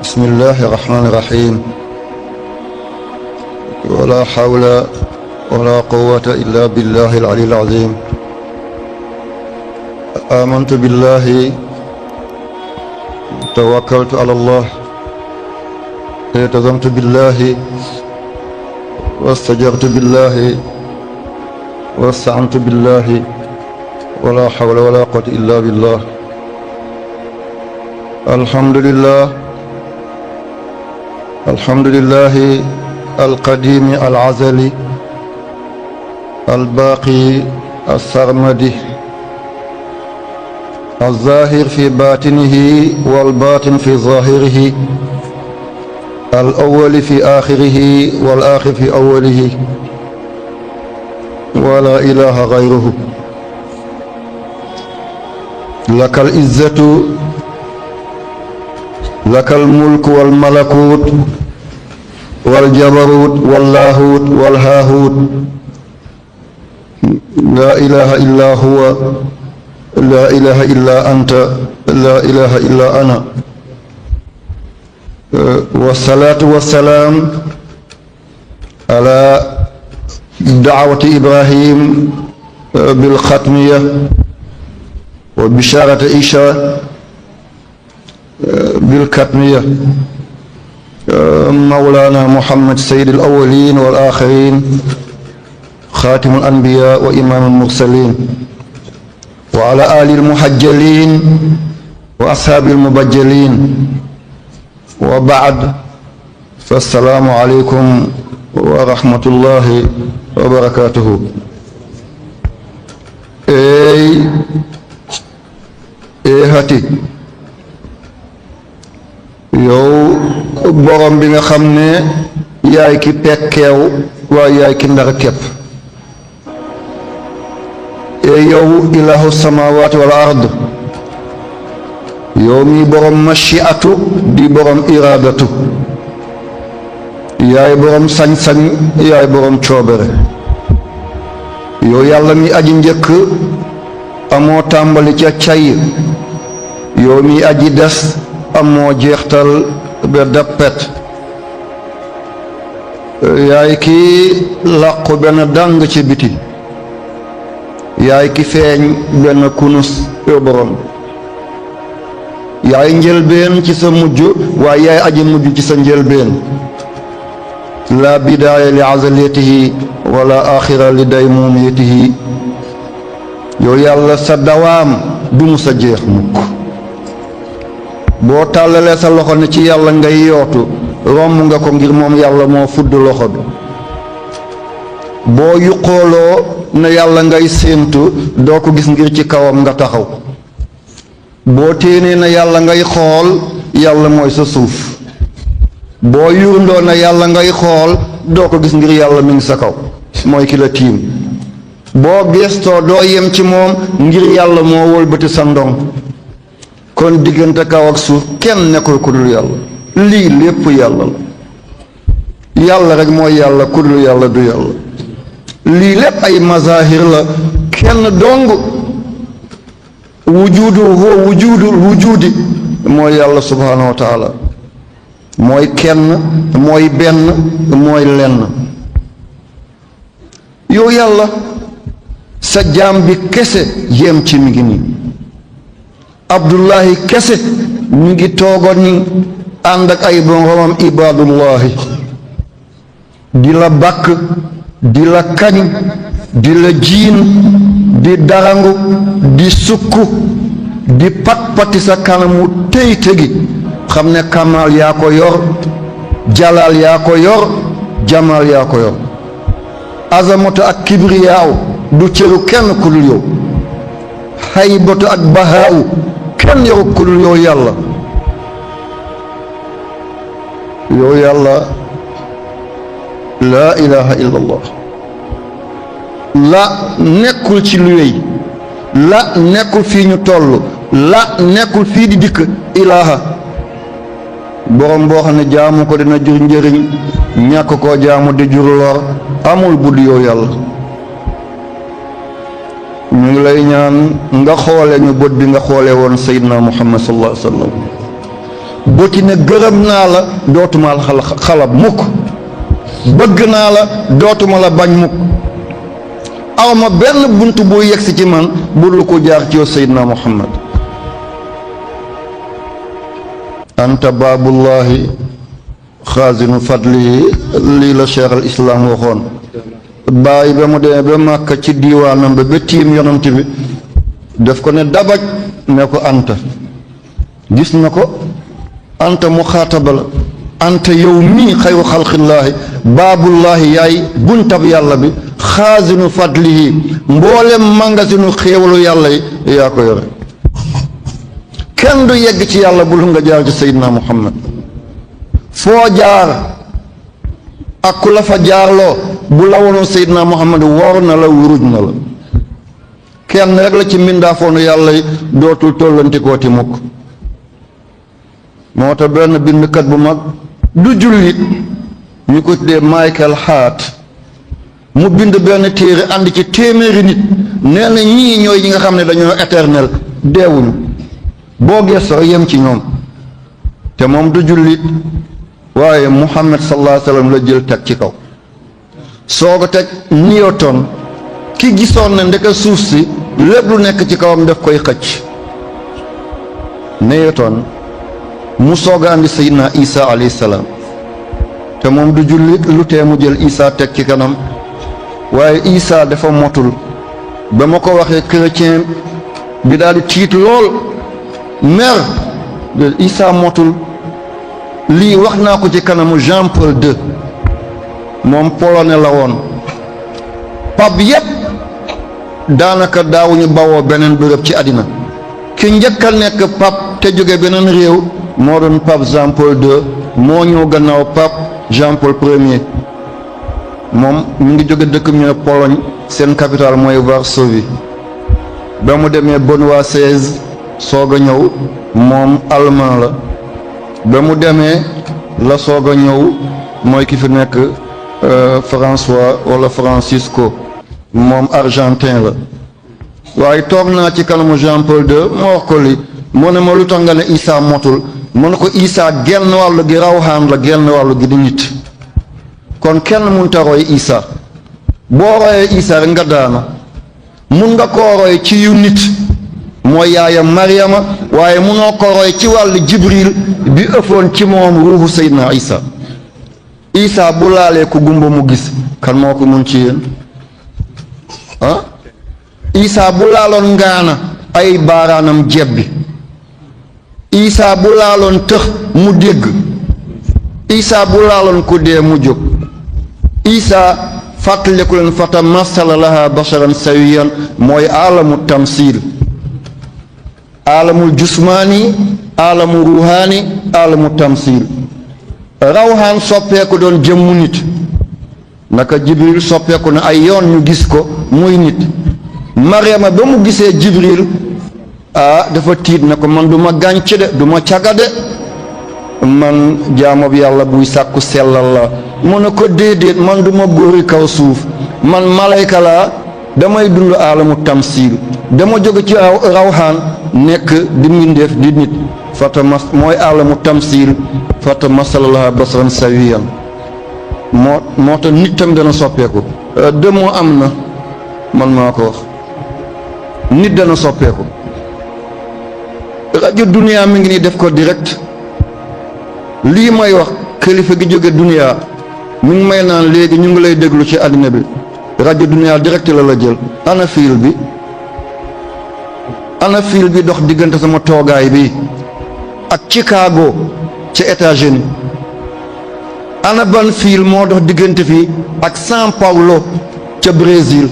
بسم الله الرحمن الرحيم ولا حول ولا قوة إلا بالله العلي العظيم آمنت بالله توكلت على الله التزمت بالله واستجرت بالله واستعنت بالله ولا حول ولا قوة إلا بالله الحمد لله القديم العزلي الباقي السرمدي الظاهر في باطنه والباطن في ظاهره الأول في آخره والآخر في أوله ولا إله غيره لك العزة لك الملك والملكوت والجبروت واللاهوت والهاهوت لا إله إلا هو لا إله إلا أنت لا إله إلا أنا والصلاة والسلام على دعوة إبراهيم بالختمية وبشارة عيسى بالختمية مولانا محمد سيد الأولين والآخرين خاتم الأنبياء وإمام المرسلين وعلى آل المحجلين وأصحاب المبجلين وبعد فالسلام عليكم ورحمة الله وبركاته hati yow borom bi nga xam ne yaay ki pekkeew waaye yaay ki ndar képp yow ilahu samawati wal ard yow mi borom mashiatu di borom iradatu yaay borom sañ-sañ yaay borom coobere yow yàlla mi aji njëkk amoo tàmbali ca cay yow mi aji des amoo jeextal ba dappet yaay ki làqu benn dàng ci biti yaay ki feeñ benn kunus yow borom yaay njëlbeen ci sa mujj waaye yaay aji mujj ci sa njëlbeen la bidaaya li azaliyatihi wala axira li daymumiyatihi yow yàlla sa dawaam du mu sa jeex mukk boo tàllalee sa loxo ne ci yàlla ngay yootu romb nga ko ngir moom yàlla moo fudd loxo bi boo yuqooloo ne yàlla ngay séentu doo ko gis ngir ci kawam nga taxaw boo téenee na yàlla ngay xool yàlla mooy sa suuf boo yurndoo na yàlla ngay xool doo ko gis ngir yàlla mi ngi sa kaw mooy ki la tiim boo gestoo doo yem ci moom ngir yàlla moo wëlbati sa ndong kon diggante kaw ak suuf kenn nekkul ku dul yàlla lii lépp yàlla la yàlla rek mooy yàlla ku dul yàlla du yàlla lii lépp ay mazahir la kenn dong wujudu huwa wujudul wujudi mooy yàlla subhanahu wa taala mooy kenn mooy benn mooy lenn yow yàlla sa jaam bi kese yem ci mi ngi nii abdullahi kese mi ngi toogoon ni ànd ak ay boromam ibadullahi di la bàkk di la kañ di la jiin di darangu di sukk di pat-pati sa kanamu tëy tëgi xam ne kamal yaa ko yor jalal yaa ko yor jamal yaa ko yor azamatu ak kibriyaaw du cëru kenn ku dul yow haybatu ak bahaaw kenn yoru ku dul yow yàlla yow yàlla laa ilaha illa allah la nekkul ci lu wéy la nekkul fii ñu toll la nekkul fii di dikk ilaha borom boo xam ne jaamu ko dina jur njëriñ ñàkk koo jaamu di jur lor amul budd yow yàlla ñu ngi lay ñaan nga xoole ñu bët bi nga xoole woon Seydina Muhammad sallallahu alayhi wa sallam boti ne gërëm naa la dootuma la xalab mukk bëgg naa la dootuma la bañ mukk awma benn bunt bu yegsi ci man bu lu ko jaar ci yow Seydina Muhammad anta baabullahi xaazinu fadlihi lii la cheikh al islam waxoon bàyyi ba mu demee ba Màkka ci diiwaanam ba tiim yonent bi daf ko ne dabaj ne ko anta gis na ko anta mu xaataba la anta yow mii xayru xalqillaahi baabullaahi yaay buntab yàlla bi xaazinu fadlihi mboolem mangasinu xéewalu yàlla yi yaa ko yore kenn du yegg ci yàlla bul nga jaar ci Seydina Muhammad foo jaar ak ku la fa jaarloo bu la wonoon Seydina Muhammad wor na la wuruj na la kenn rek la ci mbindaafoonu yàlla yi dootul tollantikoo ti mukk moo tax benn bindkat bu mag du jullit ñu ko tuddee Michael Hart mu bind benn téere ànd ci téeméeri nit nee na ñii ñooy ñi nga xam ne dañoo éternel deewuñu boo gëstoo yem ci ñoom te moom du jullit waaye Muhammad sallallahu alayhi wa sallam la jël teg ci kaw soo ko teg Newton ki gisoon ne ndeke suuf si lépp lu nekk ci kawam daf koy xëcc Newton mu soog a andi Seydina Isa alayhi salaam te moom du jullit lu tee mu jël Isa teg ci kanam waaye Isa dafa motul ba ma ko waxee chrétien bi daal di tiit lool mer de Isa motul lii wax naa ko ci kanamu Jean Paul II moom polonais la woon pap yépp daanaka daawuñu bawoo beneen bërëb ci àddina ki njëkk a nekk pap te jóge beneen réew moo doon pape Jean Paul II moo ñëw gannaaw pape Jean Paul Ier moom mu ngi jóge dëkk ñu ne Pologne seen capitale mooy Varsovie ba mu demee Benoît XVI soog a ñëw moom allemand la ba mu demee la soog a ñëw mooy ki fi nekk François wala Francisco moom argentin la waaye toog naa ci kanamu Jean Paul II ma wax ko li mu ne ma lu tax nga ne Isa motul mu ne ko Isa genn wàllu gi rawxaan la genn wàllu gi di nit kon kenn mënut a roy Isa boo royee Isa rek nga daana mun nga koo roy ci yu nit mooy yaayam Mariama waaye munoo ko roy ci wàllu Jibril bi ëppoon ci moom ruuxu Seydina Isa Isa bu laalee ku gumba mu gis kan moo ko mun ci yéen ah Isa bu laaloon ngaana ay baaraanam jebbi Isa bu laaloon tëx mu dégg Isa bu laaloon ku dee mu jóg Isa fàttaliku leen fata masala laha basharan sawiyan mooy alamu tamsil alamul jusmaani alamu ruhaani alamu tamsil rawhaan soppeeku doon jëmmu nit naka Jibril soppeeku na ay yoon ñu gis ko muy nit Mariama ba mu gisee Jibril dafa tiit na ko man du ma gànc de du ma caga de man jaamob yàlla buy sàkku sellal la mu ne ko déedéet man du ma góori kaw suuf man malayka laa damay dund aalamu tamsil dama jóge ci rawhaan nekk di mbindeef di nit fata mas mooy aalamu tamsil fata masalalah basran sawiyan moo tax nit tam dana soppeeku de moo am na man maa ko wax nit dana soppeeku rajo Dunia mi ngi nii def ko direct lii may wax kilifa gi jóge Dunia mi ngi may naan léegi ñu ngi lay déglu ci àddina bi rajo Dunia direct la jël ana fil bi dox diggante sama toogaay bi ak Chicago ca États-Unis ana ban fil moo dox diggante fii ak São Paulo ca Brésil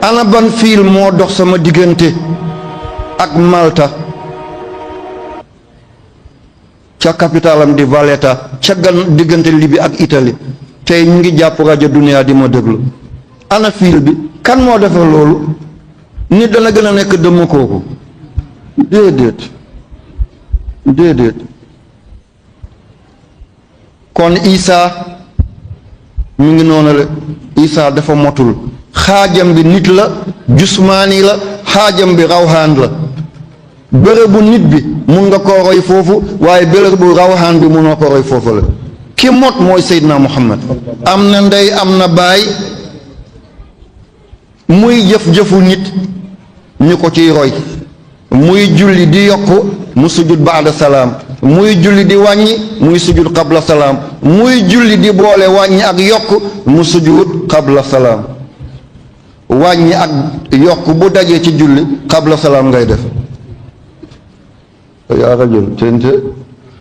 ana ban fil moo dox sama diggante ak Malta ca capitalam di Valletta ca gan diggante Libye ak Italie tey ñu ngi jàpp rajo Dunia di ma déglu ana fil bi kan moo defar loolu nit dana gën a nekk dëmm kooku déedéet kon Isa mi ngi noonu la Isa dafa motul xaajam bi nit la jusmaani la xaajam bi rawhaan la bërëbu nit bi mun nga koo roy foofu waaye béréb bu rawxaan bi munoo ko roy foofu la ki mot mooy Seydina Muhammad am na ndey am na baay muy jëf-jëfu nit ñu ko ciy roy muy julli di yokk mu sujud baada salaam muy julli di wàññi muy sujud qabla salaam muy julli di boole wàññi ak yokk mu sujud qabla salaam wàññi ak yokk bu dajee ci julli qabla salaam ngay def yaa rajul tente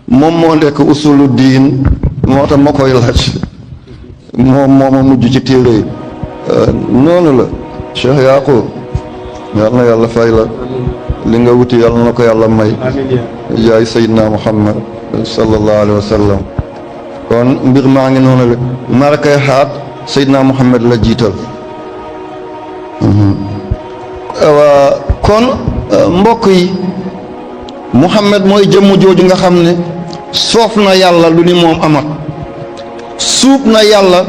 moom moo nekk usulu diin moo tax ma koy laaj moom moo ma mujj ci téere yi noonu la Cheikh Yaqub yal na yàlla fay la li nga wuti yal na ko yàlla may yaay Seydina Muhammad sallallahu alayhi wa sallam kon mbir maa ngi noonu la marakay xaat Seydina Muhammad la jiital kon mbokk yi Muhammad mooy jëmm jooju nga xam ne soof na yàlla lu ni moom amat suub na yàlla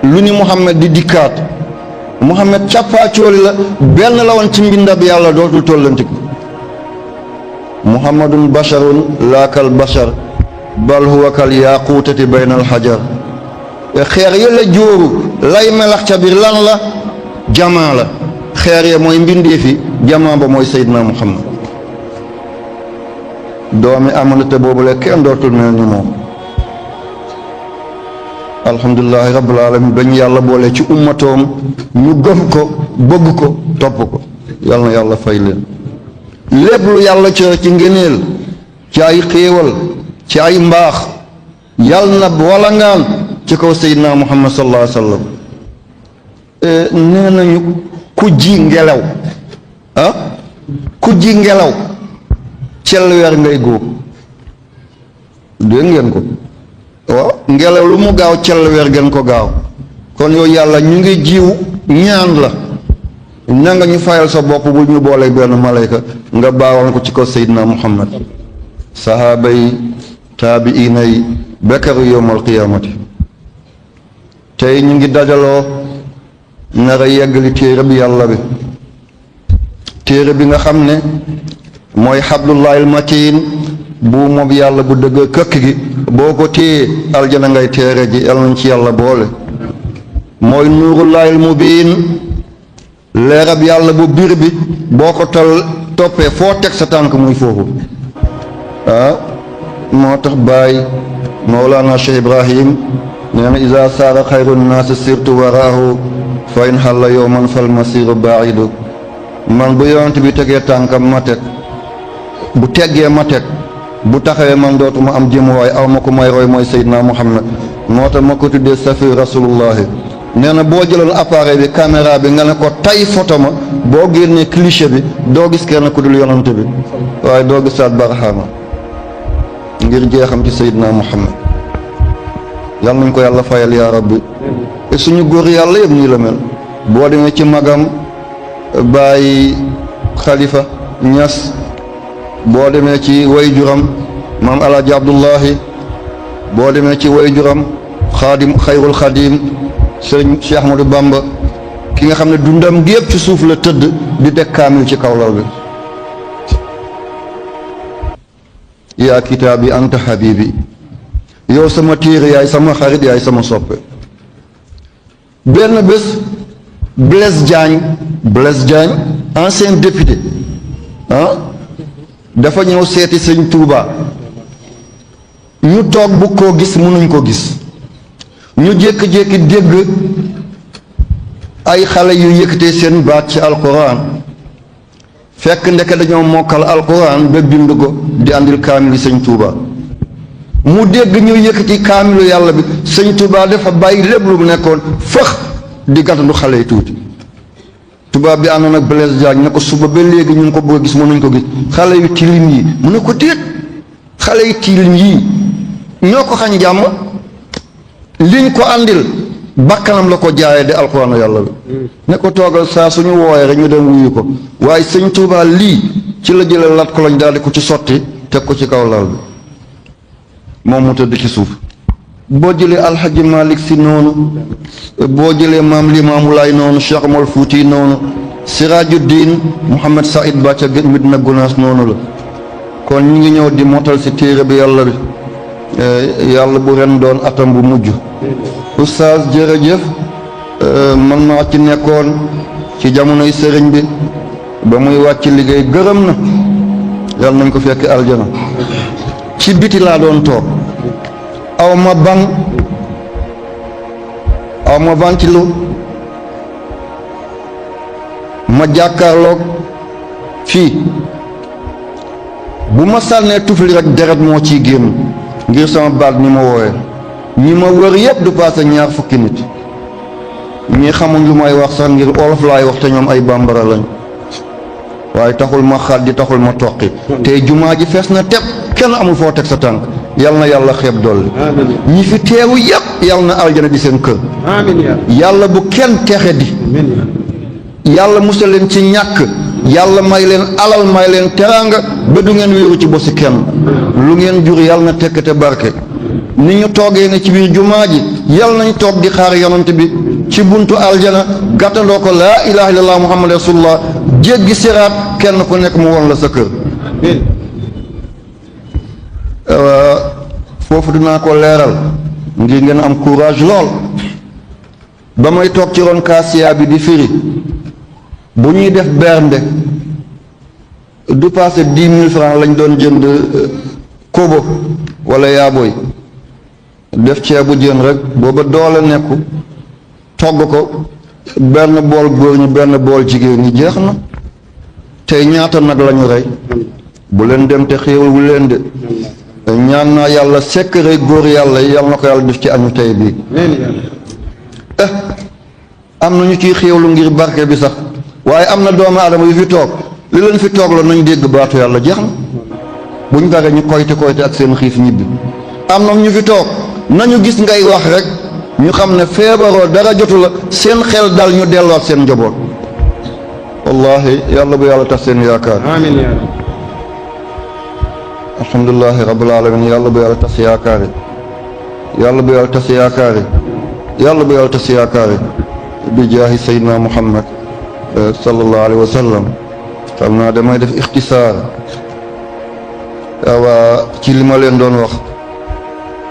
lu ni Muhammad di dikkaat Muhammad càppaacooli la benn la woon ci mbindab yàlla dootul tollantiku Muhammadun basharun laa kal bashar bal huwa kal yaquutati bayna alxajar xeer ya la jóoru lay melax ca biir lan la jamaa la xeer ya mooy mbindeefi jamaa ba mooy Seydina Muhammad doomi amanate boobule kenn dootul mel ni moom alhamdulillahi rabbil alamin bañ yàlla boole ci ummatoom ñu gëm ko bëgg ko topp ko yal na yàlla fay leen lépp lu yàlla ci ngëneel ci ay xéewal ci ay mbaax yal na wala ngaan ci kaw Seydina Muhammad sallallahu alayhi wa sallam nee nañu ku ji ngelaw ku ji ngelaw cell weer ngay góob dégg ngeen ko waaw ngelaw lu mu gaaw cell weer gën ko gaaw kon yooyu yàlla ñu ngi jiw ñaan la na nga ñu fayal sa bopp bu ñu boole benn malayka nga baawal ko ci ko Seydina Muhammad sahaaba yi taabiina yi bekkaru yowmal qiyaamati tey ñu ngi dajaloo nar a yeggali téere bi yàlla bi téere bi nga xam ne mooy xablullahil matiin bu moom yàlla bu dëgg këkk gi boo ko téye aljana ngay téere ji yàlla nañ ci yàlla boole mooy nuurullahil mubiin leerab yàlla bu biir bi boo ko toppee foo teg sa tànk muy foofu moo tax baay Mawlana Cheikh Ibrahim nee na iza saara xayru naasi sirtu waraahu fa in xalla yowman fal masiru baidu man bu yonent bi tegee tànkam ma teg bu teggee ma teg bu taxawee man dootuma am jëmuwaay aw ma ko may roy mooy Seydina Muhammad moo tax ma ko tuddee safi rasulullahi nee na boo jëloon appareil bi caméra bi nga ne ko tay photo ma boo génnee cliché bi doo gis kenn ku dul yonante bi waaye doo gisaat barahama ngir jeexam ci Seydina Muhammad yal nañ ko yàlla fayal yaa rabbi te suñu góor yàlla yëpp nii la mel boo demee ci magam Baay Xalifa Ñas boo demee ci wayjuram maam Alaaji Abdullahi boo demee ci wayjuram xaadim xayrul xadim sëriñ Cheikh Ahmadou Bamba ki nga xam ne dundam gépp ci suuf la tëdd di teg kaamil ci kaw lal bi yaa kitaabi anta habibi yow sama téere yaay sama xarit yaay sama soppe benn bés Blaise Diagne ancien député dafa ñëw seeti sëñ Touba ñu toog bu koo gis mënuñ ko gis ñu jékki-jékki dégg ay xale yu yëkkatee seen baat ci alquran fekk ndeke dañoo mokkal alquran ba bind ko di andil kaamil sëñ Touba mu dégg ñu yëkkati kaamilu yàlla bi sëñ Touba dafa bàyyi lépp lu mu nekkoon fëx di gàttandu xale yi tuuti tubaab bi àndoon ak Blaise Diagne ne ko suba ba léegi ñu ngi ko bëgg a gis mënuñ ko gis xale yu tilim yi mu ne ko déet xale yu tilim yii ñoo ko xañ jàmm liñ ko andil bakkanam la ko jaayee di alxuraanu yàlla bi ne ko toogal saa suñu wooyee rek ñu dem wuyu ko waaye sëñ Tuubaa lii ci la jëlee lat ko lañ daal di ko ci sotti teg ko ci kaw lal bi moom mu tëdd ci suuf boo jëlee alxaji Malik Si noonu boo jëlee maam Limaamu Laay noonu Cheikh Omar Fuuti noonu Sirajuddin Muhammad Saïd Ba ca Medina Gunaas noonu la kon ñu ngi ñëw di motal ci téere bi yàlla bi yàlla bu ren doon atam bu mujj oustaz jërëjëf man maa ci nekkoon ci jamonoy sëriñ bi ba muy wàcc liggéey gërëm na yàlla nañ ko fekk aljana ci biti laa doon toog aw ma ban aw ma ventilo ma jàkkaarloog fii bu ma sànnee tufli rek deret moo ciy génn ngir sama baat ni ma woowe ñi ma wër yépp du passé ñaar fukki nit ñi xamuñ lu may wax sax ngir olof laay wax te ñoom ay bambara lañ waaye taxul ma xaddi taxul ma toqi te jumaa ji fees na tepp kenn amul foo teg sa tànk yal na yàlla xeeb dolli ñi fi teewu yépp yal na aljana di seen kër yàlla bu kenn texe di yàlla musal leen ci ñàkk yàlla may leen alal may leen teraanga ba du ngeen wéeru ci bosi kenn lu ngeen jur yàlla na tekk te barke ni ñu toogee ne ci biir jumaa ji yàlla nañ toog di xaar yonent bi ci buntu aljana gàttandoo ko laa ilaha illallah muhammad rasulullah jéggi siraat kenn ku nekk mu won la sa kër foofu dinaa ko leeral ngir ngeen am courage lool ba may toog ci ron kaasiya bi di firi bu ñuy def bernde du passé 10 000 francs lañ doon jënd kobo wala yaaboy def ceebu jën rek booba doole nekku togg ko benn bool góor ñi benn bool jigéen ñi jeex na tey ñaata nag lañu rey bu leen dem te xéewal wu leen de ñaan naa yàlla secret góor yàlla yi yàlla na ko yàlla def ci añu tey bii am na ñu ciy xéewlu ngir barke bi sax waaye am na doomu aadama yu fi toog li leen fi toog la nañ dégg baatu yàlla jeex na buñ bare ñu koyte ak seen xiif ñibbi am na ñu fi toog nañu gis ngay wax rek ñu xam ne feebaroo dara jotu la seen xel dal ñu delluwaat seen njaboot wallahi yàlla bu yàlla tax seen yaakaar amiin yaa rabbi alhamdulillahi rabbil alamin yàlla bu yàlla tas yaakaari yàlla bu yàlla tas yaakaari yàlla bu yàlla tas yaakaari bi jaahi sayyidina muhammad sallallahu alayhi wa sallam xam naa damay def ixtisaar waa ci li ma leen doon wax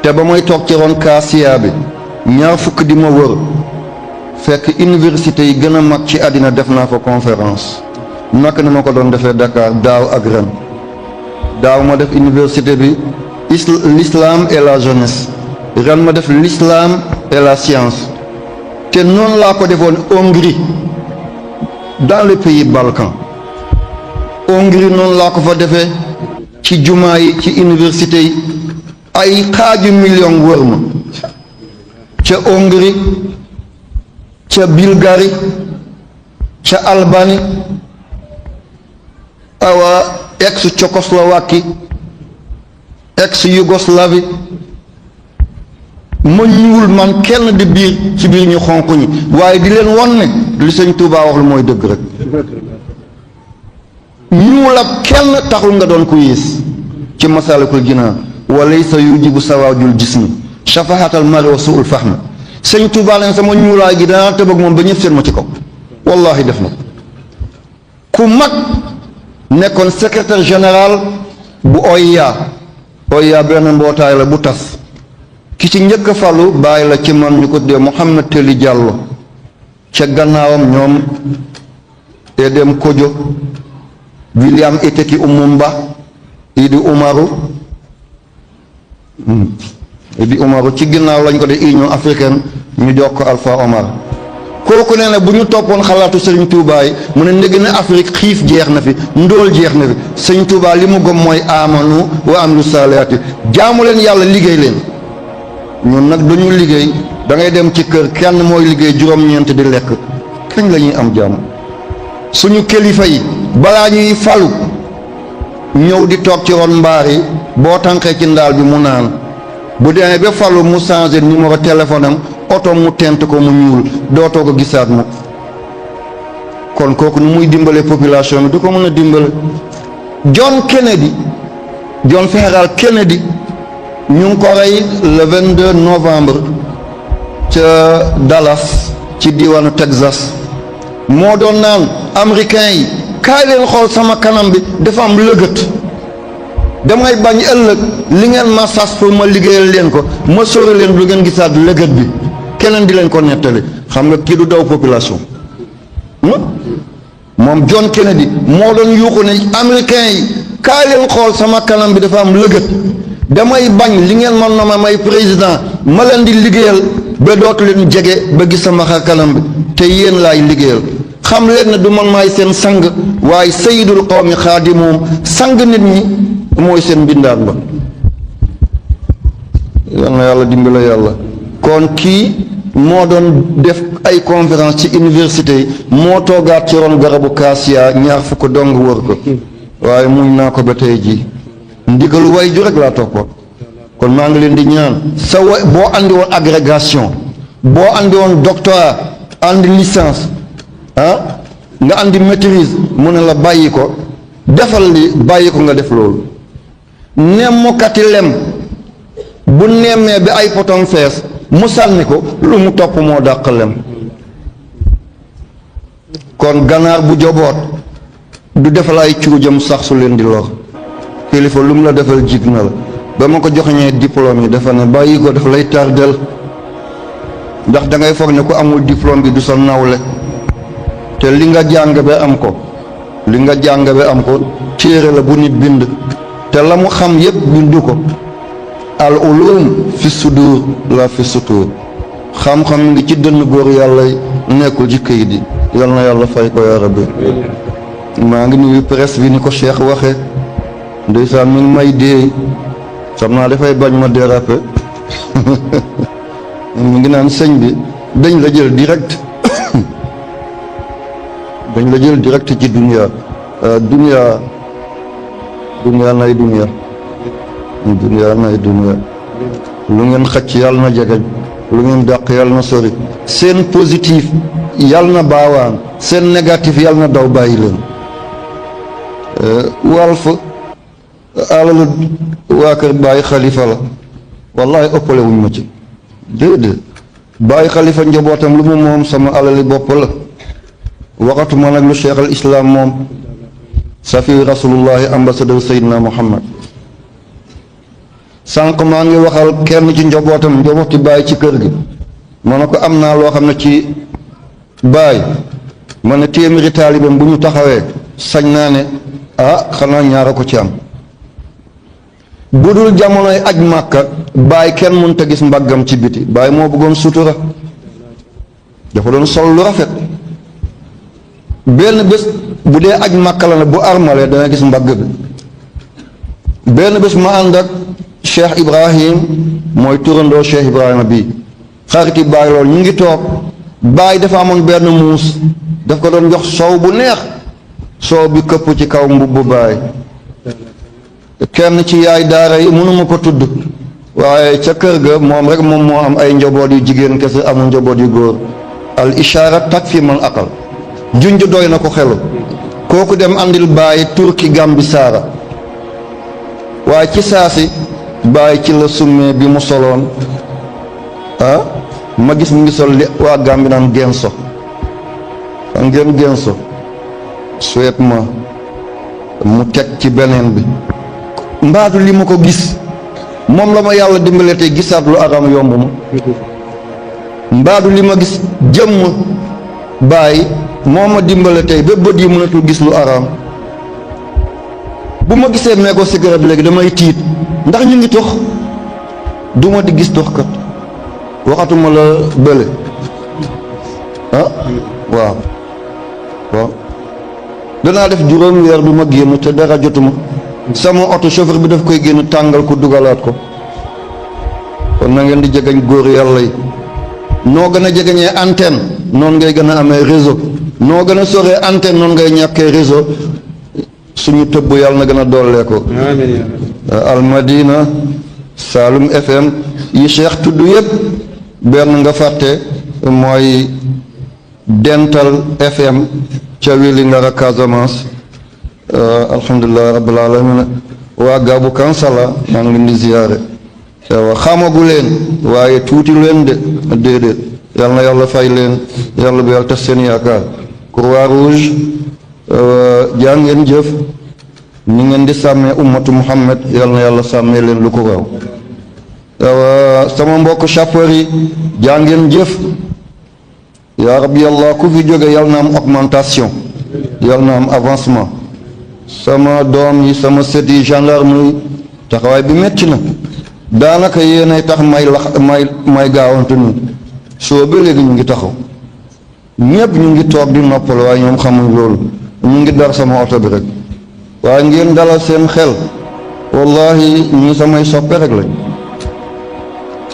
te ba may toog ci ron kaasiya bi ñaar fukk di ma wër fekk université yi gën a mag ci àddina def naa fa conférence naka ni ma ko doon defee Dakar daaw ak ren daaw ma def université bi l'islam et la jeunesse ren ma def l'islam et la science te noonu laa ko defoon Hongrie dans les pays Balkans Hongrie noonu laa ko fa defee ci jumaa yi ci université yi ay xaaju million wër ma ca Hongrie ca Bulgarie ca Albanie awa ex Tchécoslovaquie ex Yougoslavie ma ñuul man kenn di biir ci biir ñu xonq ñi waaye di leen won ne li sëñ Tuubaa wax lu mooy dëgg rek ñuul ab kenn taxul nga doon ko yées ci Masaalikul Jinaan walaysa yujibu sawaajul jismi shafahatal mari wa suul fahmi sëñ Tuubaa leen sama ñuulaay gi danaa tëbëg moom ba ñëpp seen ma ci kaw wallahi def na ku mag nekkoon secrétaire général bu OIA benn mbootaay la bu tas ki ci njëkk a falu bàyyi la ci man ñu ko dee Mouhamed Teli Diallo ca gannaawam ñoom Edem Kodjo William Eteki Umumba Idi Umaru ci ginnaaw lañ ko de Union africaine ñu jox ko Alpha Omar kooku nee na bu ñu toppoon xalaatu Sëriñ Tuubaa yi mu ne ndégg na Afrique xiif jeex na fi ndóol jeex na fi Sëriñ Tuubaa li mu gëm mooy amanu wa amilu saalihaati jaamu leen yàlla liggéey leen ñun nag dañu liggéey da ngay dem ci kër kenn mooy liggéey juróom-ñeent di lekk kañ la ñuy am jàmm suñu kilifa yi balaa ñuy falu ñëw di toog ci ron mbaar yi boo tànqee ci ndaal bi mu naan bu demee ba falu mu changé numéro téléphone am oto mu tent ko mu ñuul dootoo ko gisaat mu kon kooku nu muy dimbale population bi du ko mën a dimbale John Fitzgerald Kennedy ñu ngi ko rey le 22 novembre ca Dallas ci diwaanu Texas moo doon naan américain yi kaay leen xool sama kanam bi dafa am lëgët damay bañ ëllëg li ngeen ma sas pour ma liggéeyal leen ko ma sori leen du ngeen gisaat lëgët bi keneen di leen ko nettali xam nga kii du daw population moom John Kennedy moo doon yuuxu ne américain yi kaay leen xool sama kanam bi dafa am lëgët damay bañ li ngeen man na ma may président ma leen di liggéeyal ba dootu leen jege ba gis sama xar kanam bi te yéen laay liggéeyal xam leen ne du man maay seen sang waaye sayyidul qawmi xaadimuhum sang nit ñi mooy seen mbindaan ba yal na yàlla dimbale yàlla kon kii moo doon def ay conférence ci université yi moo toogaat ci ron garabu kaasiya ñaar fukk dong wër ko waaye muñ naa ko ba tey ji ndigalu way ju rek laa toppoon kon maa ngi leen di ñaan sa way boo andi woon agrégation boo andi woon doctorat andi licence nga andi maîtrise mu ne la bàyyi ko defal li bàyyi ko nga def loolu nemmukati lem bu nemmee bi ay potom fees mu sànni ko lu mu topp moo dàq lem kon ganaar bu joboot du defal ay cuujam sax su leen di lor kilifa lu mu la defal jig na la ba ma ko joxeñee diplôme yi dafa ne bàyyi ko daf lay tardel ndax da ngay foog ne ku amul diplôme bi du sa nawle te li nga jàng ba am ko téere la bu nit bind te la mu xam yépp bindu ko al ulum fi sudur la fi sutur xam-xam ngi ci dënn góor yàlla nekkul ci këyit yi yal na yàlla fay ko yaa rabbi maa ngi nuyu presse bi ni ko Cheikh waxe ndeysaan mi ngi may déey xam naa dafay bañ ma déraper mi ngi naan sëñ bi dañ la jël direct ci dunya nay dunya lu ngeen xëcc yàlla na jegeñ lu ngeen dàq yàlla na sori seen positif yàlla na baawaan seen négatif yàlla na daw bàyyi leen Walf alalu waa kër Baye Khalifa la wallahi ëppale wuñ ma ci déedéet Baye Khalifa njabootam lu mu moom sama alali bopp la waxatuma nag lu cheikh al islam moom safi rasulullahi ambassadeur Seydina Muhammad sànq maa ngi waxal kenn ci njabooti Baye ci kër gi ma ne ko am naa loo xam ne ci Baye ma ne téeméeri taalibeem bu ñu taxawee sañ naa ne xanaa ñaara ko ci am bu dul jamonoy aj Màkka Baye kenn mënut a gis mbaggam ci biti Baye moo bëggoon sutura dafa doon sol lu rafet benn bés bu dee aj Màkka la ne bu armalee dana gis mbagg bi benn bés ma ànd ak Cheikh Ibrahim mooy turandoo Cheikh Ibrahima bii xariti Baye loolu ñu ngi toog Baye dafa amoon benn muus daf ko doon jox soow bu neex soow bi këpp ci kaw mbubbu Baye kenn ci yaay daara yi mënuma ko tudd waaye ca kër ga moom rek moom moo am ay njaboot yu jigéen kese amul njaboot yu góor al ishaara takfi man aqal junj doy na ko xelu kooku dem andil Baye turki Gambi Saara waaye ci saasi Baye ci la summee bi mu soloon ma gis mu ngi sol li waa Gambi naan genso xam ngeen genso suet ma mu teg ci beneen bi mbaadu li ma ko gis moom la ma yàlla dimbale tey gisaat lu araam yomb ma mbaadu li ma gis jëmm Baye moo ma dimbale tey ba bët yi mënatul gis lu araam bu ma gisee meego cigarette léegi damay tiit ndax ñu ngi tox duma di gis toxkat waxatuma la bële waaw danaa def juróomi weer du ma génn te dara jotuma sama oto chauffeur bi daf koy génn tàngal ko dugalaat ko kon na ngeen di jegeñ góor yàlla yi noo gën a jegeñee antenne noonu ngay gën a amee réseau noo gën a soree antenne noonu ngay ñàkkee réseau suñu tëbb yàlla na gën a dollee ko Almadina Saloum FM yi Cheikh tudd yëpp benn nga fàtte mooy Dental FM ca Vélingara Casamance alhamdulilah rabbil alamin waa Gaabu Kansala maa ngi leen di ziyaare waaw xamagu leen waaye tuuti leen de déedéet yal na yàlla fay leen yàlla bu yàlla tas seen yaakaar Croix Rouge jaa ngeen jëf ni ngeen di sàmmee ummatu Muhammad yal na yàlla sàmmee leen lu ko raw. sama mbokk chauffeur yi jaa ngeen jëf yaa rabbi yàlla ku fi jóge yal na am augmentation yal na am avancement. sama doom yi sama sët yi gendarme yi taxawaay bi metti na daanaka yéenay tax may gaawantu nii soo ba léegi ñu ngi taxaw ñépp ñu ngi toog di noppal waaye ñoom xamuñ loolu ñu ngi dar sama oto bi rek waaye ngeen dalal seen xel wallahi ñi samay soppe rek lañ.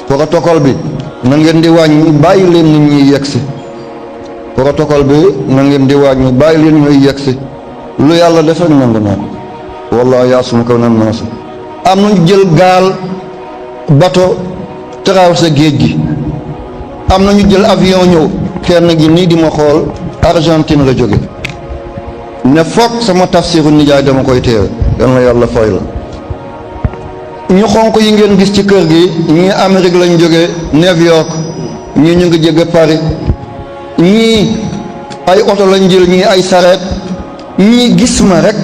protocole bi na ngeen di wàññi bàyyi leen nit ñi yegsi protocole bi na ngeen di wàññi bàyyi leen ñuy yegsi lu yàlla def rek nangu naa ko wallahi yaasuma ko nan naa si am nañu jël gaal bateau traversé géej gi am nañu jël avion ñëw kenn gi nii di ma xool Argentine la jóge ne foog sama tafsiru nijaay dama koy teewe yal na yàlla fay la. ñu xonq yi ngeen gis ci kër gi ñii Amérique lañ jóge New York ñii ñu ngi jóge Paris ñii ay oto lañ jël ñii ay sareet ñii gis ma rek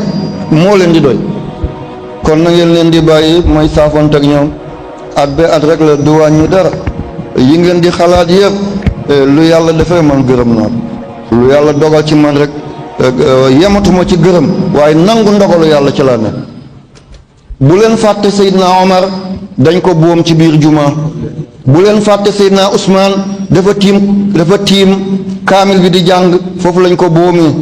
moo leen di doy kon na ngeen leen di bàyyi may saafonte ak ñoom at ba at rek la du wàññi dara yi ngeen di xalaat yëpp lu yàlla defee man gërëm naa lu yàlla dogal ci man rek yematuma ci gërëm waaye nangu ndogalu yàlla ci laa ne. bu leen fàtte Seydina Omar dañ ko boom ci biir juma bu leen fàtte Seydina Ousmane dafa tiim kaamil bi di jàng foofu lañ ko boomee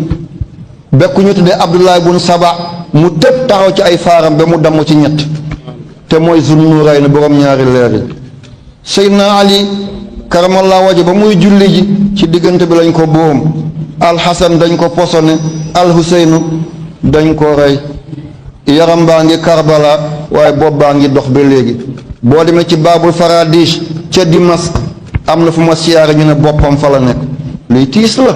bekku ñu tuddee Abdullah bun Saba mu tëb taxaw ci ay faaram ba mu damm ci ñett te mooy Zunnurayni borom ñaari leer yi. Seydina Ali karamallahu wajhu ba muy julli ji ci diggante bi lañ ko boom Al-Hasan dañ ko posone Al-Huseynu dañ ko rey yaram baa ngi Karbala waaye bopp baa ngi dox ba léegi boo demee ci Baabul Faradish ca Dimask am na fu ma siyaare ñu ne boppam fa la nekk luy tiis la.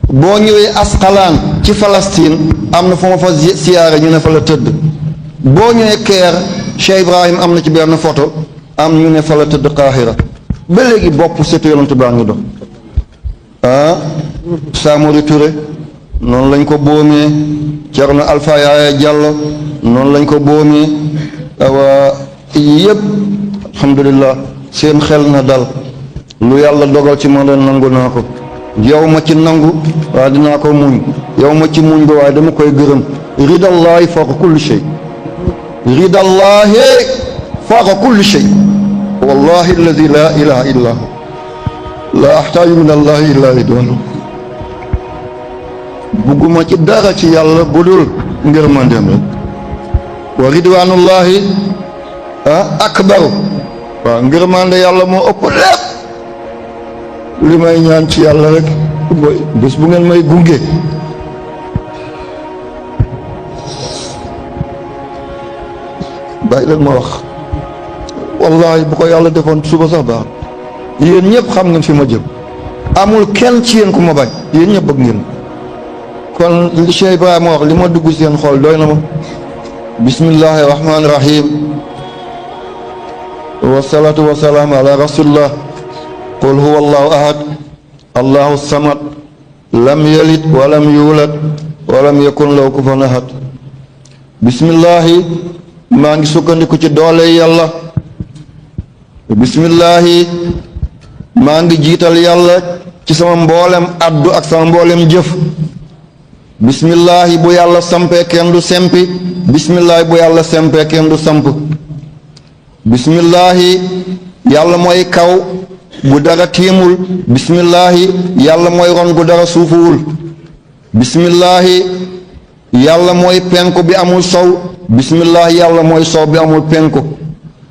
boo ñëwee Asqalaan ci Palestine am na fu ma fa siyaare ñu ne fa la tëdd boo ñëwee Caire Cheikh Ibrahim am na ci benn photo am ñu ne fa la tëdd Qahira ba léegi bopp setu yonent baa ngi dox. Samori Touré noonu lañ ko boomee Cerno Alpha Yaaya Diallo noonu lañ ko boomee awa yëpp alhamdulillah seen xel na dal lu yàlla dogal ci man leen nangu naa ko yow ma ci nangu waaye dinaa ko muñ yow ma ci muñ ba waaye dama koy gërëm ridallahi fawqa kulli shay ridallahi fawqa kulli shay wallahi alladi la ilaha illa hu la ahtaaju min allahi illa ridwanu bugguma ci dara ci yàlla budul ngërmandeem rek wa ridwanullahi akbaru waaw ngërmande yàlla moo ëpp lépp li may ñaan ci yàlla rek mooy bés bu ngeen may gunge bàyyi leen ma wax wallahi bu ko yàlla defoon suba sax baax yéen ñëpp xam ngeen fi ma jëm amul kenn ci yéen ku ma bañ yéen ñëpp bëgg ngeen kon li Cheikh Ibrahima wax li ma dugg seen xol doy na ma bismillahi rahmaani rahim wasalaatu wasalaam ala rasulillah qul huwa allahu ahad allahu samad lam yalid walam yulad walam yakun lahu kufuwan ahad bismillahi maa ngi sukkandiku ci doole yàlla bismillahi maa ngi jiital yàlla ci sama mboolem addu ak sama mboolem jëf bismillahi bu yàlla sampee kenn du sempi bismillahi bu yàlla sempee kenn du samp bismillahi yàlla mooy kaw gu dara tiimul bismillahi yàlla mooy ron gu dara suufuwul bismillahi yàlla mooy penku bi amul sow bismillahi yàlla mooy sow bi amul penku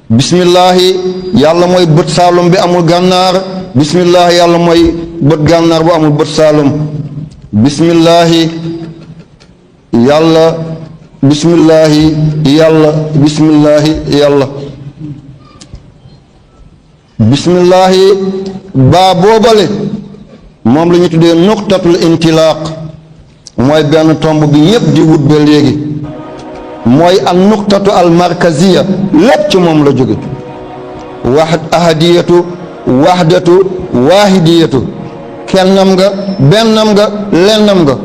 bismillahi yàlla mooy bët saalum bi amul gànnaar bismillahi yàlla mooy bët gànnaar bu amul bët saalum bismillahi yàlla bismillahi yàlla bismillahi yàlla bismillahi baa boobale moom la ñu tuddee nuqtatul intilaaq mooy benn tomb bi ñépp di wut ba léegi mooy an nuqtatu al markaziya lépp ci moom la jóge ahadiyatu wahdatu waahidiyatu kennam nga bennam nga lennam nga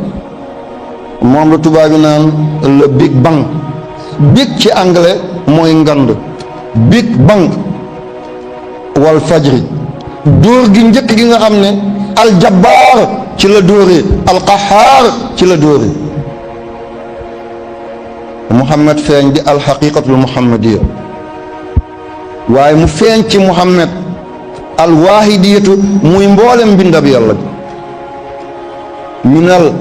moom la tubaab bi naan le Big Bang. Big ci anglais mooy ngand, Big Bang. wal fajri dóor gi njëkk gi nga xam ne aljabbaar ci la dóoree, alqahaar ci la dóoree. Muhammad feeñ di alxaqiqatul muhammadiya, waaye mu feeñ ci Muhammad alwaahidiyatu muy mboolem mbindab yàlla bi, minal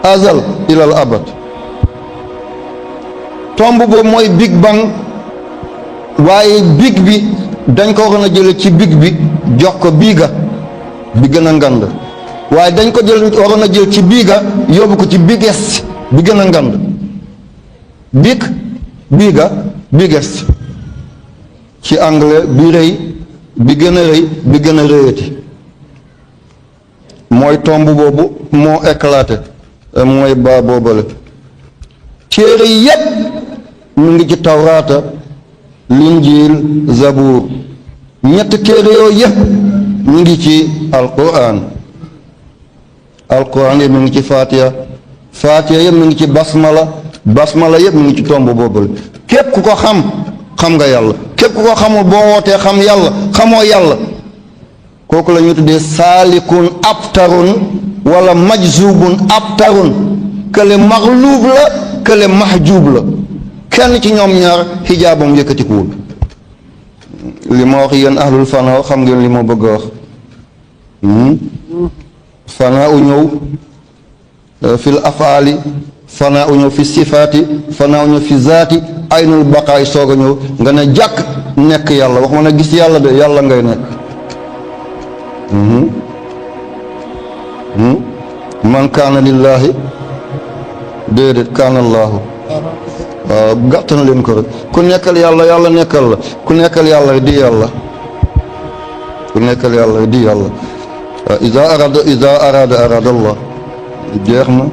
azal ilal abad. tomb boobu mooy Big Bang, waaye big bi dañ ko waroon a jële ci big bi jox ko biiga bi gën a ngand, waaye dañ ko waroon a jël ci biiga yóbbu ko ci biggest bi gën a ngand. biiga biggest ci anglais bi rëy bi gën a rëy bi gën a rëyati, mooy tomb boobu moo éclaté, mooy baa boobale. téere yépp mu ngi ci tawraata, linjiil, zabuur, ñetti téere yooyu yëpp ñu ngi ci alquran. alquran yëpp mu ngi ci fatiha, fatiha yëpp mu ngi ci basmala, basmala yëpp mu ngi ci tomb boobule. képp ku ko xam nga yàlla, képp ku ko xamul boo wootee xam yàlla xamoo yàlla. kooku la ñu tuddee saalikun abtarun wala majzubun abtarun, kële maxluub la kële mahjub la, kenn ci ñoom ñaar xijaabam yëkkatikuwul. li ma wax yéen ahlul fanaaw xam ngeen li ma bëgg a wax. fanaa u ñëw fil afaali, fanaa u ñëw fi sifaati, fanaa u ñëw fi zaati, aynul baqaay soog a ñëw nga ne jàkk nekk yàlla. wax ma ne gis yàlla de yàlla ngay nekk. man kaana lillaahi déedéet kaana allaahu. waaw gàtt na leen ko rek, ku nekkal yàlla yàlla nekkal la, ku nekkal yàlla di yàlla, ku nekkal yàlla di yàlla. iza arada allah jeex na.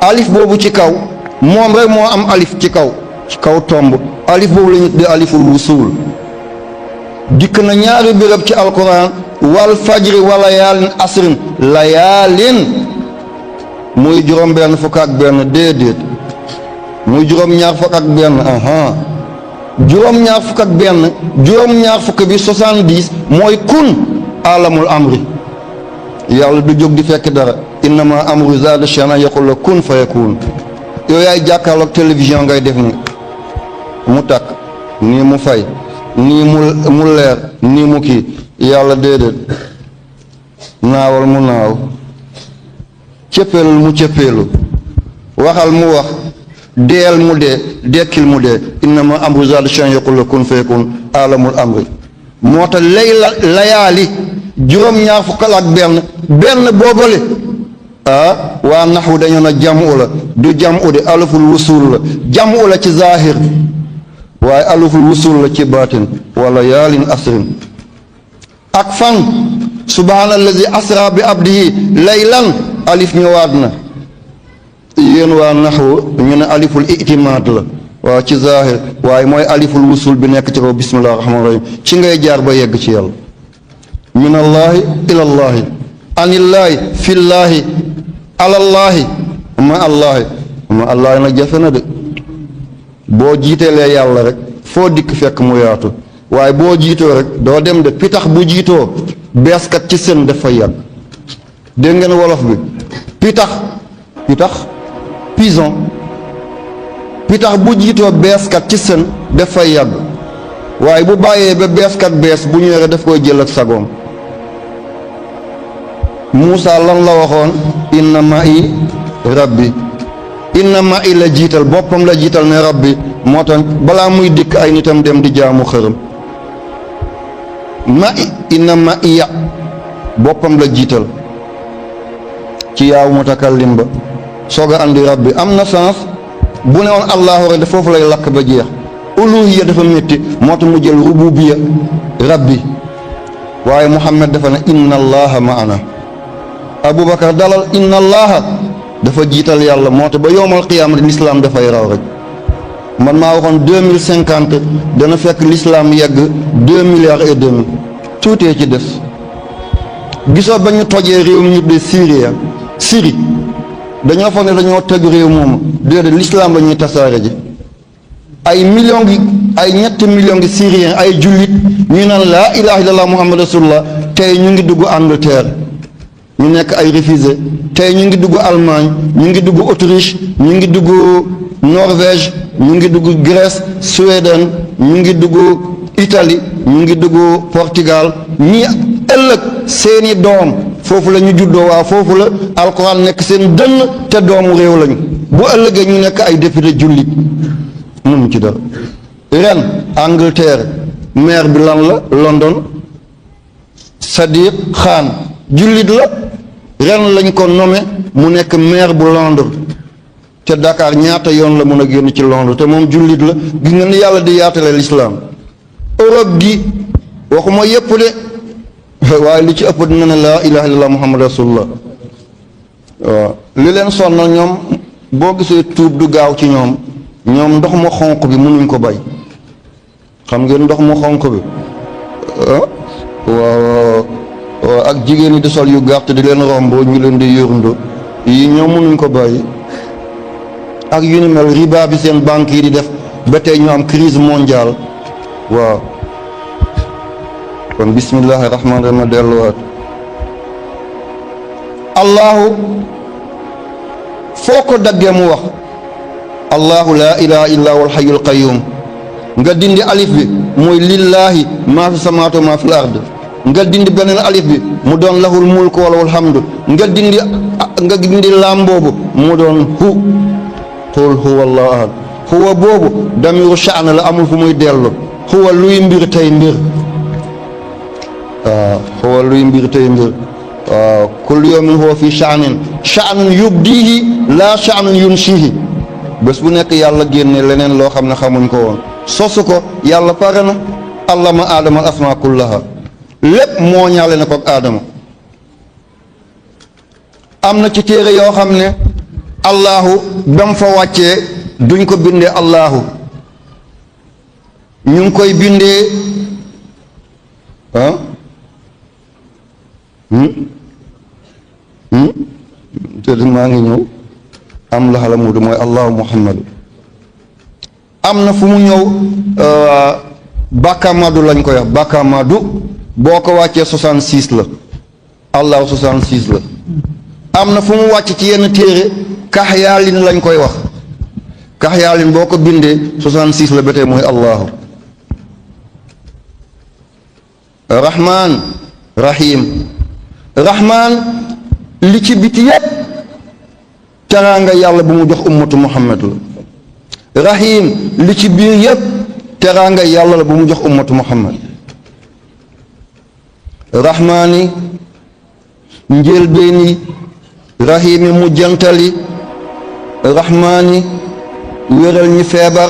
alif boobu ci kaw moom rek moo am alif ci kaw tomb. alif boobu la ñu tuddee aliful wusuul. dikk na ñaari béréb ci alquran, wal fajri wa layaalin asrin. layaalin muy juróom benn fukk ak benn, déedéet muy juróom-ñaar fukk ak benn. juróom-ñaar fukk ak benn, juróom-ñaar fukk bi 70 mooy kun alamul amri. yàlla du jóg di fekk dara. innama amru zaada shay'an yaqul la kun fa yakun. yow yaay jàkkaarloog télévision ngay def ni mu tàkk nii mu fay nii mu leer nii mu kii. yàlla déedéet, naawal mu naaw, cëppeelul mu cëppeelu, waxal mu wax, deel mu dee, dekkil mu dee. innama amru zaada shay'an yaqul la kun fa yakun alamul amri. moo tax layaali juróom-ñaar fukk ak benn boobale. waa naxwu dañoo na jamu la, du jamu de aluful wusul la. jamu la ci zahir, waaye aluful wusul la ci baatin. wala yaalin asrin. ak fan subhaanallazi asra bi abdihi laylan, alif ñëwaat na. yéen waa naxwu ñu ne aliful itimaad la, waaw ci zahir, waaye mooy aliful wusul bi nekk ci kaw bismillahi rahmaani rahim. ci ngay jaar ba yegg ci yàlla. minallaahi ilallaahi, anillaahi fillaahi, alallaahi ma allaahi nag jafe na de. boo jiiteelee yàlla rek foo dikk fekk mu yaatu, waaye boo jiitoo rek doo dem de. pitax bu jiitoo beeskat ci sën dafa yàgg. dégg ngeen wolof bi, pitax pitax bu jiitoo beeskat ci sën dafay yàgg, waaye bu bàyyee ba beeskat bees bu ñëwee daf koy jël ak sagoom. Muusa lan la waxoon? inna ma'i rabbi. inna ma'i la jiital, boppam la jiital ne rabbi. moo tax balaa muy dikk ay nitam dem di jaamu xërëm. inna ma'iya boppam la jiital ci yaaw mutakallim ba soog a andi rabbi. am na sens bu ne woon allahu rek foofu lay lakk ba jeex. uluhiya dafa métti, moo tax mu jël rububiya rabbi. waaye Muhammad dafa ne inna allaha ma'ana. Aboubacar dalal inna allaha dafa jiital yàlla, moo tax ba yowmal qiyaamati l'islam dafay raw rek. man maa waxoon 2050 dana fekk l'islam yegg 2 milliards et demi. tuutee ci des. gisoo ba ñu tojee réew mi ñu tuddee Syria Syrie dañoo foog ne dañoo tëgg réew moomu déedéet l'islam la ñuy tasaare ji ay millions gi ay ñetti millions gi syriens ay jullit ñu naan laa ilaha illallah muhammad rasulullah tey ñu ngi dugg Angleterre ñu nekk ay réfugiés tey ñu ngi dugg Allemagne ñu ngi dugg Autriche ñu ngi dugg Norvège ñu ngi dugg Grèce Suède ñu ngi dugg Italie ñu ngi dugg Portugal ñi ëllëg seeni doom foofu la ñu juddoo waa foofu la alquran nekk seen dënn te doomu réew lañu bu ëllëgee ñu nekk ay député jullit mënuñ ci dara ren Angleterre maire bi lan la London Sadiq Khan jullit la ren lañ ko nommé mu nekk maire bu Londres te Dakar ñaata yoon la mën a génn ci Londres te moom jullit la gis nga ni yàlla di yaatale l'islam Europe gi waxuma yépp de waaye li ci ëpp dina ne laa ilaha illallah muhammad rasulullah waaw li leen sonnal ñoom boo gisee tuub du gaaw ci ñoom ndox mu xonq bi mënuñ ko bay xam ngeen ndox mu xonq bi waaw ak jigéen ñi di sol yu gàtt di leen romb ñu leen di yërndoo yi ñoom mënuñ ko bàyyi ak yu ni mel riba bi seen banque yi di def ba tey ñu am crise mondiale waaw kon bismillahi rahmaani rahim delluwaat allahu foo ko daggee mu wax allahu laa ilaha illa huwal hayyul qayyum nga dindi alif bi mooy lillahi maa fi samawaati wa maa fil ard nga dindi beneen alif bi mu doon lahul mulku wa lahul hamdu nga dindi laam boobu mu doon qul huwa allahu ahad huwa boobu damiru sha'na la amul fu muy dellu huwa luy mbir tey mbir waaw huwa luy mbir tey mbir waaw kullu yawmin huwa fi sha'nin yubdihi la sha'nin yunshihi bés bu nekk yàlla génne leneen loo xam ne xamuñ ko woon sosu ko yàlla pare na allama aadama al asmaa kullaha lépp moo ñaale na ko ak aadama am na ci téere yoo xam ne allahu bam fa wàccee duñ ko bindee allahu ñu ngi koy bindee te maa ngi ñëw am laxala mudu mooy allahu muhammadu am na fu mu ñëw bàkkamadu lañ koy wax bàkkamadu boo ko wàccee 66 la allahu 66 la am na fu mu wàcc ci yenn téere kaxyaalin lañ koy wax kaxyaalin boo ko bindee 66 la ba tey mooy allahu rahman rahim rahman li ci biti yépp teraanga yàlla bu mu jox ummatu muhammad la rahim li ci biir yépp teraanga yàlla la bu mu jox ummatu muhammad rahmaani njëlbeeni rahimi mujjantali rahmaani wéral ñi feebar